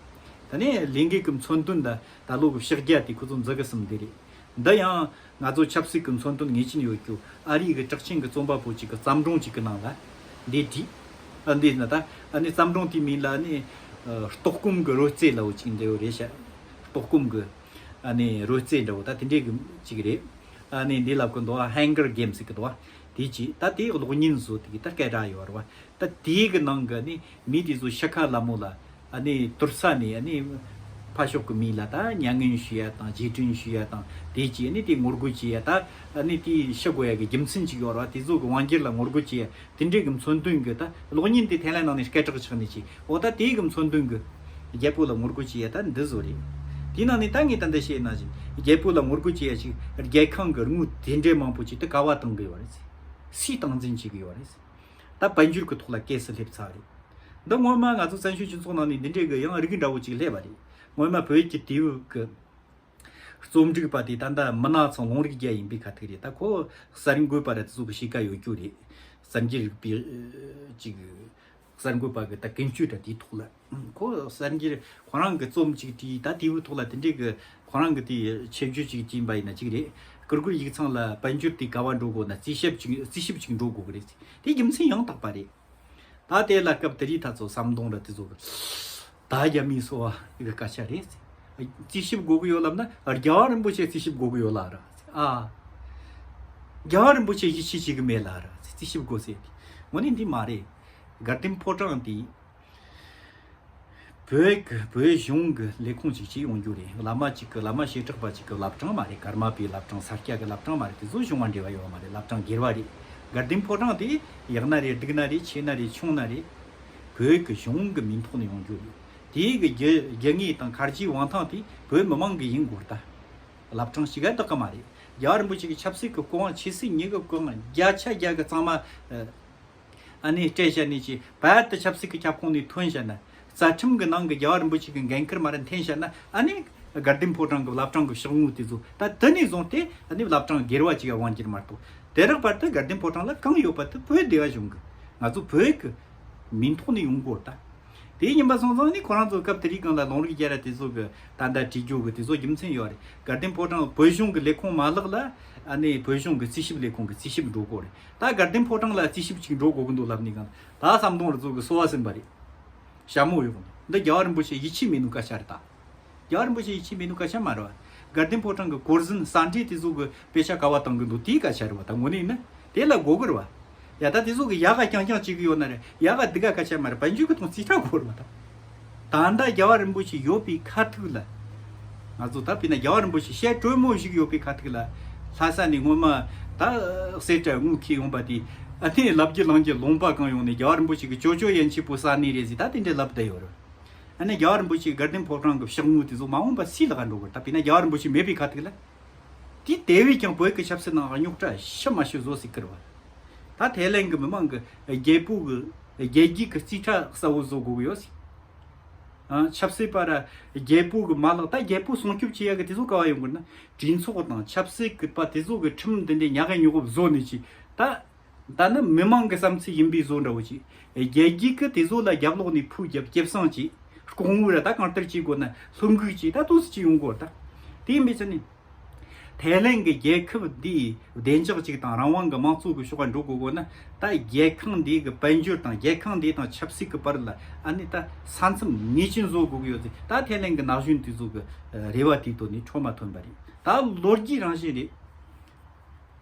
ད་ནས་ལས་འགུལ་གི་མཚོན་དོན་ད་ད་ལོ་གི་ཕྱག་རྒྱ་དེ་ཁོ་ཚོ་འཛུགས་གི་སམ་དེ་རེད། འདི་ཡང་ང་ཚོ་ཆབ་སྲིད་གི་མཚོན་དོན་ངེས་ཅན་ཡོད་རྒྱུ། ཨ་རི་གི་གྲགས་ཅན་གི་རྩོམ་པ་པོ་ཅིག་གི་བརྩམས་སྒྲུང་ཅིག་གི་ནང་ལ་འདི་བྲིས། ཨ་འདི་ན་ད་ཨ་ནི་བརྩམས་སྒྲུང་དེའི་མིང་ལ་ནི་ལྟོགས་སྐོམ་གི་རོལ་རྩེད་ལབ་བོ་ཅིག་འདྲ་བོ་རེད་ཤག་ལྟོགས་སྐོམ་གི་ཨ་ནི་རོལ་རྩེད་འདྲ་བོ་ད་དེ་འདྲའི་གི་ཅིག་རེད། ཨ་ནི་འདི་ལབ་གི་འདུག་ཨ། ཧན་གར་གེམ་ཟེར་གི་འདུག་ཨ། དེ་ཅི་ད་དེའི་གློག་བརྙན་བཟོ་དེ་གི་ད་སྐད་གྲགས་ཡོད་རེད་བ། ད་དེའི་གི་ནང་གི་ནི་མི་དེ་ཚོ་ཤི་ཁ་ལ་མོ་ལ་ཨ་ནི་དུར་ས་ནས་ཨ་ནི་ཕ་ཤོག་གི་མི་ལ་ད་མྱ་ངན་ཞུ་ཡ་དང་རྗེས་དྲན་ཞུ་ཡ་དང་དེ་ཅི་ཨ་ནི་དེ་ངོ་རྒོལ་བྱེད་ཡ་ད་ཨ་ནི་དེ་ཤི་དགོས་ཡ་གི་རྒྱུ་མཚན་ཅིག་ཡོད་རེད་བ། དེ་ཚོ་གི་དབང་སྒྱུར་ལ་ངོ་རྒོལ་བྱེད་ཡ་དེ་འདྲའི་གི་མཚོན་དོན་གི་ད་གློག་བརྙན་དེ་ཐའི་ལན་ནང་ནས་སྐད་གྲགས་ཆགས་ནས་ཅི། འོ་ད་དེའི་གི་མཚོན་དོན་གི་རྒྱལ་པོ་ལ་ངོ་རྒོལ་བྱེད་ཡ་ད་འདི་བཟོ་རེད། དེའི་ནང་ནས་ད་ངས་ད་འདི་བཤད་ན་བཞིན་རྒྱལ་པོ་ལ་ངོ་རྒོལ་བྱེད་ཡ་ཞིག་རྒྱལ་ཁང་གི་དངུལ་དེ་འདྲའི་མང་པོ་ཅིག་ཏུ་ག་བ་བཏང་གི་ཡོད་རེད། སུས་སྟངས་འཛིན་བྱེད་གི་ཡོད་རེད། ད་དཔལ་འབྱོར་གི་ཐོག་ལ་གེ་སི་སླེབས་ཚར་རེད། འདི་སྔོན་མ་ང་ཚོ་བཙན་བྱོལ་སྤྱི་ཚོགས་ནང་ནས་འདི་འདྲའི་གི་ཡང་རིགས་འདྲ་བོ་ཅིག་སླེབས་པ་རེད། སྔོན་མ་བོད་ཀྱི་དུས་བབ་གི་རྩོམ་སྒྲིག་པ་དེ་ད་ལྟ་མི་ནག་ཚང་ལུང་རིགས་རྒྱལ་ཡིན་པའི་ཁ་ཐུག་རེད། ད་ཁོ་གསར་འགོད་པ་ར་དེ་ཚོ་གི་གཤིས་ཀ་ཡོད་རྒྱུ་རེད། གསར་འགྱུར་རིག་པའི་ཅིག་གསར་འགོད་པ་གི་ད་ཀུན་སྤྱོད་ད་དེའི་ཐོག་ལ་ཁོ་གསར་འགྱུར་ཁོ་རང་གི་རྩོམ་ཅིག་བྲིས། ད་དེའི་ཐོག་ལ་དེ་འདྲའི་གི་ཁོ་རང་གི་དེའི་ཆེ་བརྗོད་ཅིག་བྱིན་པ་ཡིན་ན་ཅིག་རེད། ཀིར་ཀིར་ཡིག་ཚང་ལ་དཔལ་འབྱོར་དེ་ག་བ་འགྲོ་དགོས་ན་རྩིས་ཞིབ་ཅིག་རྩིས་ཞིབ་ཅིག་འགྲོ་དགོས་གི་རེད། དེ་རྒྱུ་མཚན་ཡང་དག་པ་རེད། ད་དེ་ལ་སྐབས་དེ་རིགས་ད་ཚོ་ཟམ་གདོང་ར་དེ་ཚོ་གི་ད་རྒྱ་མིའི་སོ་བ་གི་སྐད་ཆ་རེད། རྩིས་ཞིབ་དགོས་གི་ཡོད་ལབ་ན་རྒྱལ་བ་རིན་པོ་ཆེ་རྩིས་ཞིབ་དགོས་གི་ཡོད་ལ་ར། ཨ། རྒྱལ་བ་རིན་པོ་ཆེ་ཡིད་ཆེས་བྱེད་གི་མེད་ལ་ར། རྩིས་ཞིབ་དགོས་ཟེར་དེ་དངོས་གནས་འདི་མ་རེད། དགའ་ལྡན་ཕོ་བྲང་དེ་བོད་གི་བོད་གཞུང་གི་ལས་ཁུངས་ཅིག་བྱེད་ཡོང་རྒྱུ་རེད། བླ་མ་ཅིག་གི་བླ་མ་བྱེ་བྲག་པ་ཅིག་གི་བླ་བྲང་མ་རེད། ཀརྨ་པའི་བླ་བྲང་ས་སྐྱ་གི་བླ་བྲང་མ་རེད། དེ་ཚོ་གཞུང་བ་འབྲེལ་བ་ཡོད་མ་རེད། བླ་བྲང་སྒེར་བ་རེད། དགའ་ལྡན་ཕོ་བྲང་དེ་ཡག་ན་རེད་སྡུག་ན་རེད་ཆེ་ན་རེད་ཆུང་ན་རེད། བོད་ཀྱི་གཞུང་གི་མིང་ཐོག་ནས་ཡོང་རྒྱུ་རེད། དེའི་གི་རྒྱུ་རྒྱུ་དངོས་དང་ཁར་ཇིའི་དབང་ཐང་དེ་བོད་མི་མང་གི་ཡིན་དགོས་ད། བླ་བྲང་ཞིག་ག་བདག་གི་མ་རེད། རྒྱལ་བ་རིན་པོ་ཆེ་གི་ཆབ་སྲིད་ཀྱི་སྐུ་དབང་ཆེ་སྲིད་གཉིས་ཀྱི་སྐུ་དབང་བརྒྱ་ཆ་བརྒྱ་གི་གཙང་མ། ཨ་ནི་སྤྲད་བཞག་ནས་ཀྱི་བར་དུ་ཆབ་སྲིད་ཀྱི་ཁྱབ་ཁོངས་ནས་ཐོན་བཞག་ན། རྩ་ཁྲིམས་ཀྱི་ནང་གི་རྒྱལ་བ་རིན་པོ་ཆེ་གི་འགན་ཁུར་མ་ར་འཐེན་བཞག་ན། ཨ་ནི་དགའ་ལྡན་ཕོ་བྲང་གི་བླ་བྲང་གི་ཕྱག་དངུལ་དེ་ཚོ་ད་དེ་ནས་བཟུང་སྟེ་ཨ་ནི་བླ་བྲང་སྒེར་བ་ཅིག་ཡ་དབང་སྒྱུར་མ་གཏོགས། དེ་རག་བར་དུ་དགའ་ལྡན་ཕོ་བྲང་ལ་གང་ཡོད་པ་དེ་བོད་སྡེ་བ་གཞུང་གི་ང་ཚོ་བོད་ཀྱི་མིང་ཐོག་ནས་ཡོང་དགོས་ད། དེའི་ཉིན་པ་སོང་ཙང་ནི་ཁོ་རང་ཚོ་སྐབས་དེ་རིགས་སྒང་ལ་ལུང་རིགས་རྒྱལ་ར་དེ་ཚོ་གི་ད་ལྟ་བྲིས་རྒྱུ་གི་དེ་ཚོ་རྒྱུ་མཚན་ཡོད་རེད། དགའ་ལྡན་ཕོ་བྲང་བོད་གཞུང་གི་ལས་ཁུངས་མ་ལག་ལ་ཨ་ནི་བོད་གཞུང་གི་རྩིས་ཞིབ་ལས་ཁུངས་གི་རྩིས་ཞིབ་འགྲོ་དགོས་རེད། ད་དགའ་ལྡན་ཕོ་བྲང་ལ་རྩིས་ཞིབ་ཅིག་འགྲོ་དགོས་གི་འདུག་ལབ་ནི་གང་ད་ཟམ་གདོང་ར་ཚོ་གི་སོ་བ་ཟིན་པ་རེད། ཞྭ་མོ་ཡོད་གི་འདུག་འདི་རྒྱལ་བ་རིན་པོ་ཆེ་ཡིད་ཆེས་མེད་ནོ་སྐད་ཆ་རེད་ད། རྒྱལ་བ་རིན་པོ་ཆེ་ཡིད་ཆེས་མེད་ནོ་སྐད་ཆ་མ་རེད་བ། དགའ་ལྡན་ཕོ་བྲང་གི་སྐོར་ཟིན་ས་འབྲས་དེ་ཚོ་གི་དཔེ་ཆ་ག་བ་བཏང་གི་འདུག་དེའི་སྐད་ཆ་རེད་བ། ད་དངོས་གནས་ཡིན་ན་དེ་ལ་དགོས་གི་རེད་བ། ཡ་ད་དེ་ཚོ་གི་ཡག་ག་རྐྱང་རྐྱང་བྱེད་གི་ཡོད་ན་རེད། ཡག་ག་སྡུག་ག་སྐད་ཆ་མ་རེད། དཔལ་འབྱོར་གི་ཐོག་རྩིས་ཁྲ་དགོས་རེད་བ་ད། ད་ལྟ་རྒྱལ་བ་རིན་པོ་ཆེ་ཡོད་པའི་ཁ་ཐུག་ལ། ང་ཚོ་ད་དཔེར་ན་རྒྱལ་བ་རིན་པོ་ཆེ་ཞལ་དྲོན་མོ་ཞིག་ཡོད་པའི་ཁ་ཐུག་ལ། ལྷ་ས་ནས་སྔོན་མ་ད་གསེར་ཁྲ་དངུལ་འཁྱེར་ཡོང་པ་དེ་ ཨ་ནི་ལབ་རྒྱུ་ལང་རྒྱུ་ལུང་པ་གང་ཡོང་ནས་རྒྱལ་བ་རིན་པོ་ཆེ་གི་ཅོ་ཅོ་ཡན་ཆད་པོ་ས་གནས་རེད་ཟེར། ད་དེ་འདྲའི་ལབ་བསྡད་ཡོད་རེད། ཨ་ནི་རྒྱལ་བ་རིན་པོ་ཆེ་དགའ་ལྡན་ཕོ་བྲང་གི་ཕྱག་དངོས་དེ་ཚོ་མ་འོངས་པ་སུའི་ལག་ག་འགྲོ་གི་རེད། ད་དཔེར་ན་རྒྱལ་བ་རིན་པོ་ཆེ་མེད་པའི་ཁ་ཐུག་ལ། དེ་དེ་བས་ཀྱང་བོད་ཀྱི་ཆབ་སྲིད་ནང་རྙོག་དྲ་ཞེ་མ་ཞེ་བཟོ་སྲིད་ཀི་རེད་བ། ད་ཐའི་ལན་གྱི་མི་མང་གི་རྒྱལ་པོ་གི་རྒྱལ་རྒྱུད་ཀྱི་རྩིས་ཁྲ་གསལ་བོ་བཟོ་དགོས་ཀྱི་ཡོད་སྲིད། ཨ། ཆབ་སྲིད་པ་ར་རྒྱལ་པོ་གི་མ་ལག་ད་རྒྱལ་པོ་སྲུང་སྐྱོབ་བྱེད་ཡ་གི་དེ་ཚོ་ག་བ་ཡོང་གི་ན། གྲོས་ཚོགས་དང་ཆབ་སྲིད་ཀྱི་པ་དེ་ཚོ་གི་ཁྲིམས་འདི་འདྲའི་ཉག་གི་ཉོག་གི་བཟོ་ནས་ཅི། ད་ད་ནི་མི་མང་གི་བསམ་ཚུལ་ཡིན་པའི་བཟོ་འདྲ་བོ་ཅིག། རྒྱལ་རྒྱུད་ཀྱི་དེ་ཚོ་ལ་རྒྱབ་ལོག་ནས་ཕུ་རྒྱབ་སྐྱེད་བསྲིང་ཅིག། ལྐོག་དངུལ་ར་ད་གང་ལྟར་བྱེད་དགོས་ན་ལྷུན་གུག་ཅིག་ད་ཏོག་ཙམ་ཅིག་ཡོང་དགོས་ད། དེ་ཡིན་པའི་ཚུལ་ནི། ཐའི་ལན་གྱི་རྒྱལ་ཁབ་འདིའི་བདེ་འཇགས་ཅིག་དང་རང་དབང་གི་དམངས་གཙོ་གི་ཕྱོགས་ལ་འགྲོ་དགོས་དགོས་ན། ད་རྒྱལ་ཁང་འདི་གི་དཔལ་འབྱོར་དང་རྒྱལ་ཁང་འདི་དང་ཆབ་སྲིད་ཀྱི་བར་ལ་ཨ་ནི་ད་ས་མཚམས་ངེས་ཅན་བཟོ་དགོས་ཀྱི་ཡོད་ཚེ། ད་ཐའི་ལན་གྱི་ན་གཞོན་དེ་ཚོ་གི་རེ་བ་དེའི་ཐོག་ནས་འཕྲོ་མ་ཐོན་པ་རེད། ད་ལོ་རྒྱུས་རང་བཞིན་རེད།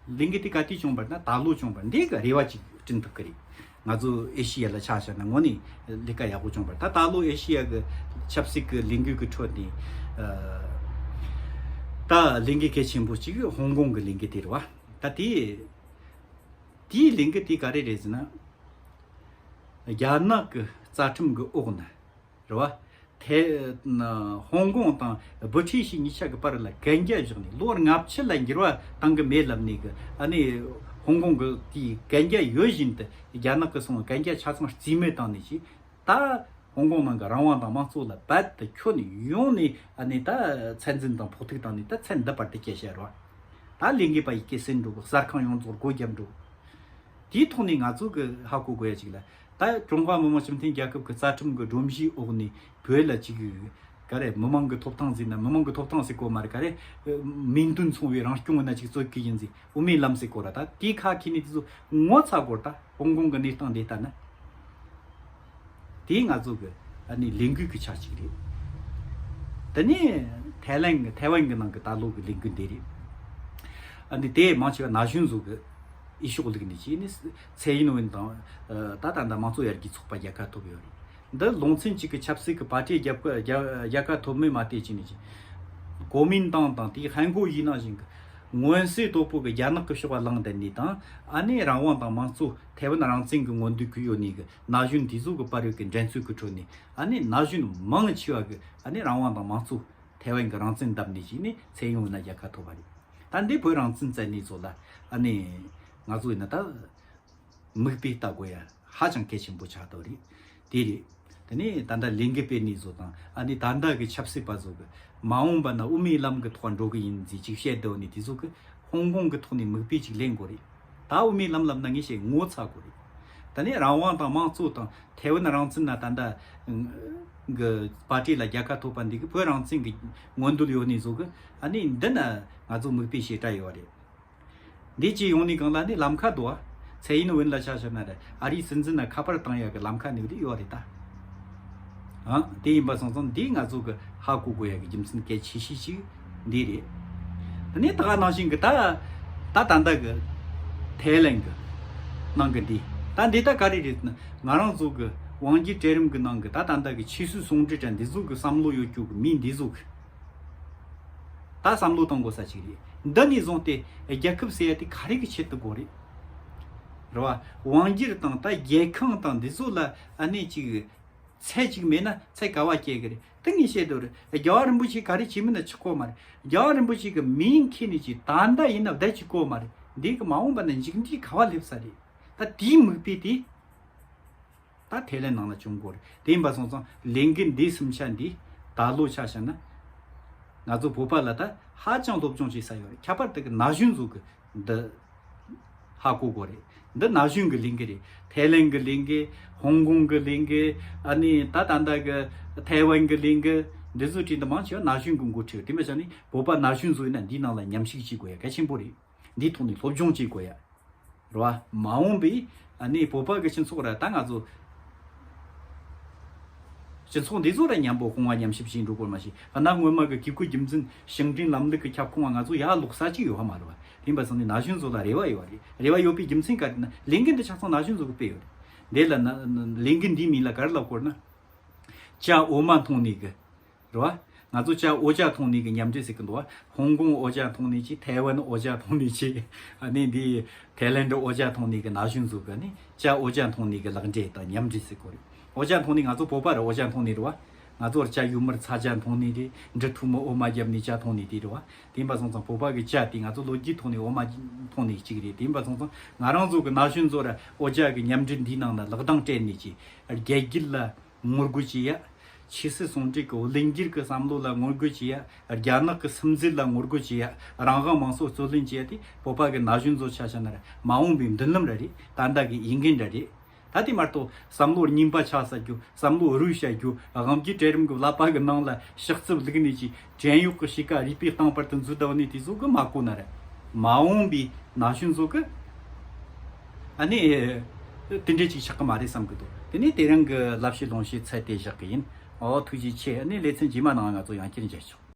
ལས་འགུལ་དེ་ག་དུས་བྱུང་བ་ན། ད་ལོ་བྱུང་བ་འདི་གི་རེ་བ་ཅིག་བསྐྲུན་ཐུབ་ཀྱི་རེད། ང་ཚོ་ཨེ་ཤི་ཡ་ལ་ཆ་བཞག་ན་དངོས་གནས་ལས་ཀ་ཡག་པོ་བྱུང་བ། ད་ད་ལོ་ཨེ་ཤི་ཡ་གི་ཆབ་སྲིད་ཀྱི་ལས་འགུལ་གྱི་ཁྲོད་ནས། ཨ། ད་ལས་འགུལ་གལ་ཆེན་པོ་གཅིག་ཧོང་ཀོང་གི་ལས་འགུལ་དེ་རེད་བ། ད་དེ་དེའི་ལས་འགུལ་དེ་ག་རེ་རེད་ཟེར་ན། རྒྱ་ནག་གི་རྩ་ཁྲིམས་ཀྱི་འོག་ན། རེད་བ། ཐེ་ཧོང་ཀོང་དང་སྦུ་ཁྲི་ཞི་གཉིས་ཆ་གི་བར་ལ་གན་རྒྱ་བཞག་ནས་ལོ་ལྔ་བཅུ་ལ་འགྱུར་བ་གཏང་གི་མེད་ལབ་ནས་གི། ཨ་ནི་ཧོང་ཀོང་གི་དེའི་གན་རྒྱ་ཡོད་བཞིན་དུ་རྒྱ་ནག་གི་སོང་གན་རྒྱ་ཆ་ཚང་རྩིས་མེད་བཏང་ནས་ཅི། ད་ཧོང་ཀོང་ནང་གི་རང་དབང་དང་དམངས་གཙོ་ལ་རྦད་དེ་ཁྱོན་ནས་ཡོང་ནས་ཨ་ནི་ད་ཚད་འཛིན་དང་ཕོག་ཐུག་བཏང་ནས་ད་ཚད་འདི་བར་དུ་སྐྱེལ་བྱ་རེད་བ། ད་ལས་འགུལ་པ་ཡི་གེ་ཟིན་འགྲོ་གི། གསར་ཁང་ཡོངས་རྫོགས་སྒོ་བརྒྱབ་འགྲོ་གི། དེའི་ཐོག་ནས་ང་ཚོ་གི་ཧ་གོ་དགོས་ཡ་ཅིག་ལ། ད་ཀྲུང་ཧྭ་མི་དམངས་སྤྱི་མཐུན་རྒྱལ་ཁབ་ཀྱི་རྩ་ཁྲིམས་ཀྱི་སྒྲོམ་གཞིའི་འོག་ནས་བོད་ལ་ཅིག་ག་རེ་མི་མང་གི་ཐོབ་ཐང་ཟེར་ན། མི་མང་གི་ཐོབ་ཐང་ཟེར་གོ་མ་རེད། ག་རེ་མིང་དོན་མཚུངས་པའི་རང་སྐྱོང་ཡིན་ན་ཅིག་རྩོད་ཀྱི་ཡིན་ཟེར། དབུ་མའི་ལམ་ཟེར་གོ་ར། ད་དེའི་ཁ་ཁྱེར་ནས་དེ་ཚོ་ངོ་ཚ་དགོས་ར། ད་ཧོང་ཀོང་གི་གནས་སྟངས་འདི་ལྟ་ན། དེ་ང་ཚོ་གི་ཨ་ནི་ལས་འགུལ་གྱི་ཆ་གཅིག་རེད། དེ་ནས་ཐའི་ལན་གྱི་ཐའེ་ཝན་གྱི་ནང་གི་ད་ལོ་གི་ལས་འགུལ་འདི་རེད། ཨ་ནི་དེ་མང་ཆེ་བ་ན་གཞོན་ཚོ་གི་འོས་ཤོག་བླུགས་ནས་བྱས་ནས་ཚེ་ཡིན་ཝེན་དང་། ཨ། ད་ད་ལྟ་དམངས་གཙོ་ཡར་རྒྱས་ཚོགས་པ་རྒྱལ་ཁ་ཐོབ་ཡོད་རེད། འདི་ལུང་ཚན་གཅིག་གི་ཆབ་སྲིད་ཀྱི་པར་ཊི་རྒྱལ་ཁ་རྒྱལ་རྒྱལ་ཁ་ཐོབ་མིན་མ་བལྟས་བྱས་ནས་ཀྱི། གོ་མིན་ཏང་དང་དེའི་ཧན་གོ་ཡི་ནང་བཞིན་གྱི་མངོན་གསལ་དོད་པོ་གི་རྒྱ་ནག་གི་ཕྱོགས་ལ་ལངས་བསྡད་ནས་དང་། ཨ་ནི་རང་དབང་དང་དམངས་གཙོ་ཐའེ་ཝན་རང་བཙན་གྱི་མངོན་འདོད་ཀྱི་ཡོད་ནས་གི་ན་གཞོན་དེ་ཚོ་གི་བར་ཡོད་ཀྱི་འགྲན་རྩོད་ཀྱི་ཁྲོད་ནས། ཨ་ནི་ན་གཞོན་མང་ཆེ་བ་གི་ཨ་ནི་རང་དབང་དང་དམངས་གཙོ་ཐའེ་ཝན་གྱི་རང་བཙན་བརྡབས་ནས་བྱས་ནས་ཚེ་ཡིན་ཝེན་ལ་རྒྱལ་ཁ་ཐོབ་པ་རེད། ད་འདི་བོད་རང་བཙན་བཙལ་ནས་ཚོ་ལ་ཨ་ནི་ང་ཚོ་ཡིན་ན་ད་མིག་དཔེ་ལྟ་དགོས་ཡ་ཧ་ཅང་གལ་ཆེན་པོ་ཆགས་བསྡད་རེད། དེ་རེད། དེ་ནས་ད་ལྟ་ལས་འགུལ་སྤེལ་ནས་ཚོ་དང་། ཨ་ནི་ད་ལྟ་གི་ཆབ་སྲིད་པ་ཚོ་གི་མ་འོངས་པ་ན་དབུ་མའི་ལམ་གི་ཐོག་འགྲོ་གི་ཡིན་ཟེར་ཅིག་བཤད་བསྡད་ནས་དེ་ཚོ་གི་ཧོང་ཀོང་གི་ཐོག་ནས་མིག་དཔེ་ཅིག་ལེན་དགོས་རེད། ད་དབུ་མའི་ལམ་ལབ་ན་ངས་བཤད་ངོ་ཚ་དགོས་རེད། ད་ནི་རང་དབང་དང་དམངས་གཙོ་དང་ཐའེ་ཝན་རང་བཙན་ན་ད་ལྟ་གི་པར་ཊི་ལ་རྒྱལ་ཁ་ཐོབ་པ་འདི་གི་བོད་རང་བཙན་གི་མངོན་འདོད་ཡོད་ནི་ཚོ་གི། ཨ་ནི་འདི་ན་ང་ཚོ་མིག་དཔེ་ཞེ་དྲག་ཡོད་རེད། འདི་ཅི་ཡོང་ནི་གང་ལ་ནི་ལམ་ཁ་འདུག་ཨ། ཚེ་ཡིན་ཝེན་ལ་ཆ་བཞག་ན་རེད། ཨ་རིའི་སྲིད་འཛིན་ན་ཁ་པར་བཏང་ཡག་གི་ལམ་ཁ་ནི་འདི་ཡོད་རེད་ད། ཨང་། དེ་ཡིན་པ་སོང་ཙང་འདི་ང་ཚོ་གི་ཧ་གོ་དགོས་ཡ་གི་རྒྱུ་མཚན་གལ་ཆེ་ཤོས་ཤིག་འདི་རེད། དེ་ནས་ད་ག་ནང་བཞིན་གི་ད་ད་ད་ལྟ་གི་ཐའེ་ལན་གི་ནང་གི་འདི་ད་འདི་ད་ག་རེ་རེད་ན། ང་རང་ཚོ་གི་དབང་སྒྱུར་གྲལ་རིམ་གི་ནང་གི་ད་ད་ལྟ་གི་ཆོས་སྲིད་ཟུང་འབྲེལ་དྲ་འདི་ཚོ་གི་བསམ་བློ་ཡོད་རྒྱུ་གི་མི་འདི་ཚོ་གི་ད་བསམ་བློ་གཏོང་དགོས་ས་ཅིག་རེད། འདི་ནས་བཟུང་སྟེ་རྒྱལ་ཁབ་ཟེར་ཡ་དེ་ག་རེ་གི་ཆེད་དུ་དགོས་རེད། རེད་བ། དབང་སྒྱུར་དང་ད་རྒྱལ་ཁང་དང་འདི་ཚོ་ལ་ཨ་ནི་ཅིག་ཚད་ཅིག་མེད་ན་ཚད་ག་བ་སྐྱེ་གི་རེད། དེ་ངས་བཤད་འདོད་རེད། རྒྱལ་བ་རིན་པོ་ཆེ་ག་རེ་བྱས་མིན་ན་ཆགས་གོ་མ་རེད། རྒྱལ་བ་རིན་པོ་ཆེ་གི་མིང་ཁྱེར་ནས་ཅིག་ད་ལྟ་ཡིན་ན་བསྡད་ཅིག་གོ་མ་རེད། འདི་གི་མ་འོངས་པ་ན་མཇུག་འབྲས་ག་བ་སླེབས་ས་རེད། ད་དེའི་མིག་དཔེ་དེ་ད་ཐའེ་ལན་ནང་ལ་བྱུང་གོ་རེད། དེ་ཡིན་པ་སོང་ཙང་ལས་འགུལ་འདི་གསུམ་ཆ་འདི་ད་ལོ་ཆ་བཞག་ན་ང་ཚོ་བོད་པ་ལ་ད་ཧ་ཅང་སློབ་སྦྱོང་བྱེད་ས་ཡོད་རེད། ཁྱད་པར་དུ་གི་ན་གཞོན་ཚོ་གི་འདི་ཧ་གོ་དགོས་རེད། འདི་ན་གཞོན་གི་ལས་འགུལ་རེད། ཐའེ་ལན་གི་ལས་འགུལ། ཧོང་ཀོང་གི་ལས་འགུལ། ཨ་ནི་ད་ད་ལྟ་གི་ཐའེ་ཝན་གི་ལས་འགུལ། འདི་ཚོ་བྲིས་འདི་མང་ཆེ་བ་ན་གཞོན་གི་འགོ་ཁྲིད། དེ་མ་ཟད་ནི་བོད་པ་ན་གཞོན་ཚོ་ཡིན་ན་འདིའི་ནང་ལ་མཉམ་ཞུགས་བྱེད་དགོས་ཡ་གལ་ཆེན་པོ་རེད། འདིའི་ཐོག་ནས་སློབ་སྦྱོང་བྱེད་དགོས་ཡ་རེད་བ། མ་འོངས་པའི་ཨ་ནི་བོད་པ་གི་སྤྱི་ཚོགས་ར་ད་ང་ཚོ་སྤྱི་ཚོགས་འདི་ཚོ་ར་མཉམ་པོ་སྐུང་བ་མཉམ་གཤིབ་བྱེད་འགྲོ་དགོས་མ་ཤེས། གནའ་སྔོན་མ་གི་བཀས་བཀོད་རྒྱུད་འཛིན་ཞིང་བྲན་ལམ་ལུགས་ཀྱི་ཁྱབ་ཁོངས་ང་ཚོ་ཡར་ལོག་ས་ཅིག་ཡོད་ཧ་མ་རེད་བ། དེ་ཡིན་པ་སོང་ནས་ན་གཞོན་ཚོ་ལ་རེ་བ་ཡོད་རེད། རེ་བ་ཡོད་པའི་རྒྱུ་མཚན་ག་རེ་ན་ལས་འགུལ་འདི་ཆ་ཚང་ན་གཞོན་ཚོ་གིས་སྤེལ་ཡོད་རེད། འདི་ལ་ན་ལས་འགུལ་འདིའི་མིང་ལ་ག་རེ་ལབ་དགོས་ན། ཇ་འོ་མ་འཐུང་ནས་གི་རེད་བ། ང་ཚོ་ཇ་འོ་ཇ་འཐུང་ནས་གི་མཉམ་འབྲེལ་ཟེར་གི་འདུག་བ། ཧོང་ཀོང་འོ་ཇ་འཐུང་ནས་ཅི། ཐའེ་ཝན་འོ་ཇ་འཐུང་ནས་ཅི། ཨ་ནི་འདི་ཐའེ་ལེན་ཌི་འོ་ཇ་འཐུང་ནས་གི་ན་གཞོན་ཚོ་གི་ནི་ཇ་འོ་ཇ་འཐུང་ནས་གི་ལག་འབྲེལ་དང་མཉམ་འབྲེལ་ཟེར་གོ་རེད། འོ་ཇ་འཐུང་ནས་ང་ཚོ་བོད་པ་ར་འོ་ཇ་འཐུང་ནས་རེད་བ། ང་ཚོ་ར་ཇ་ཡུ་མར་ཚ་ཇ་འཐུང་ནས་རེད། འབྲི་ཐུ་མི་འོ་མ་བརྒྱབ་ནས་ཇ་འཐུང་ནས་དེ་རེད་བ། དེ་ཡིན་པ་སོང་ཙང་བོད་པ་གི་ཇ་དེ་ང་ཚོ་ལོ་རྒྱུས་ཐོག་ནས་འོ་མ་འཐུང་ནས་གཅིག་རེད། དེ་ཡིན་པ་སོང་ཙང་ང་རང་ཚོ་གི་ན་གཞོན་ཚོ་ར་འོ་ཇ་གི་མཉམ་འབྲེལ་འདིའི་ནང་ན་ལག་གདང་སྦྲེལ་ནས་ཅི། རྒྱལ་རྒྱུད་ལ་ངོ་རྒོལ་བྱེད་ཡ། ཆོས་སྲིད་ཟུང་འབྲེལ་གྱི་བླུན་འགྱུར་གྱི་བསམ་བློ་ལ་ངོ་རྒོལ་བྱེད་ཡ། རྒྱ་ནག་གི་སིམ་འཛུལ་ལ་ངོ་རྒོལ་བྱེད་ཡ། རང་དབང་མང་གཙོ་རྩོད་ལེན་བྱེད་ཡ་དེ་བོད་པ་གི་ན་གཞོན་ཚོ་ཆ་བཞག་ན་ར་མ་འོངས་པའི་མདུན་ལམ་ར་རེད། ད་ལྟ་གི་འོས་འགན་ར་རེད། ད་དེ་མ་གཏོགས་བསམ་བློ་རྙིང་པ་ཆགས་ས་རྒྱུ། བསམ་བློ་རུལ་བྱ་རྒྱུ། དབང་སྒྱུར་གྲལ་རིམ་གྱི་ཀླད་པ་གི་ནང་ལ་ཤག་རྩིབ་བླུགས་ནས་ཀྱི་བྲན་གཡོག་གི་གཤིས་ཀ་རུས་པའི་གཏིང་བར་དུ་འཛུལ་བཏང་ནས་དེ་ཚོ་གི་མ་གོ་ན་ར། མ་འོངས་པའི་ན་གཞོན་ཚོ་གི་ཨ་ནི་དེ་འདྲས་ཅིག་ཆགས་ཀྱི་མ་རེད་བསམ་གི་འདུག་དེ་ནས་དེ་རིང་གི་ལབ་བཤད་ལུང་བཤད་ཚད་དེ་བཞག་གི་ཡིན། ཨོ་ཐུགས་རྗེ་ཆེ། ཨ་ནི་ལེ་ཚན་རྗེས་མ་ནང་ང་ཚོ་ཡང་བསྐྱར་མཇལ་ཆོག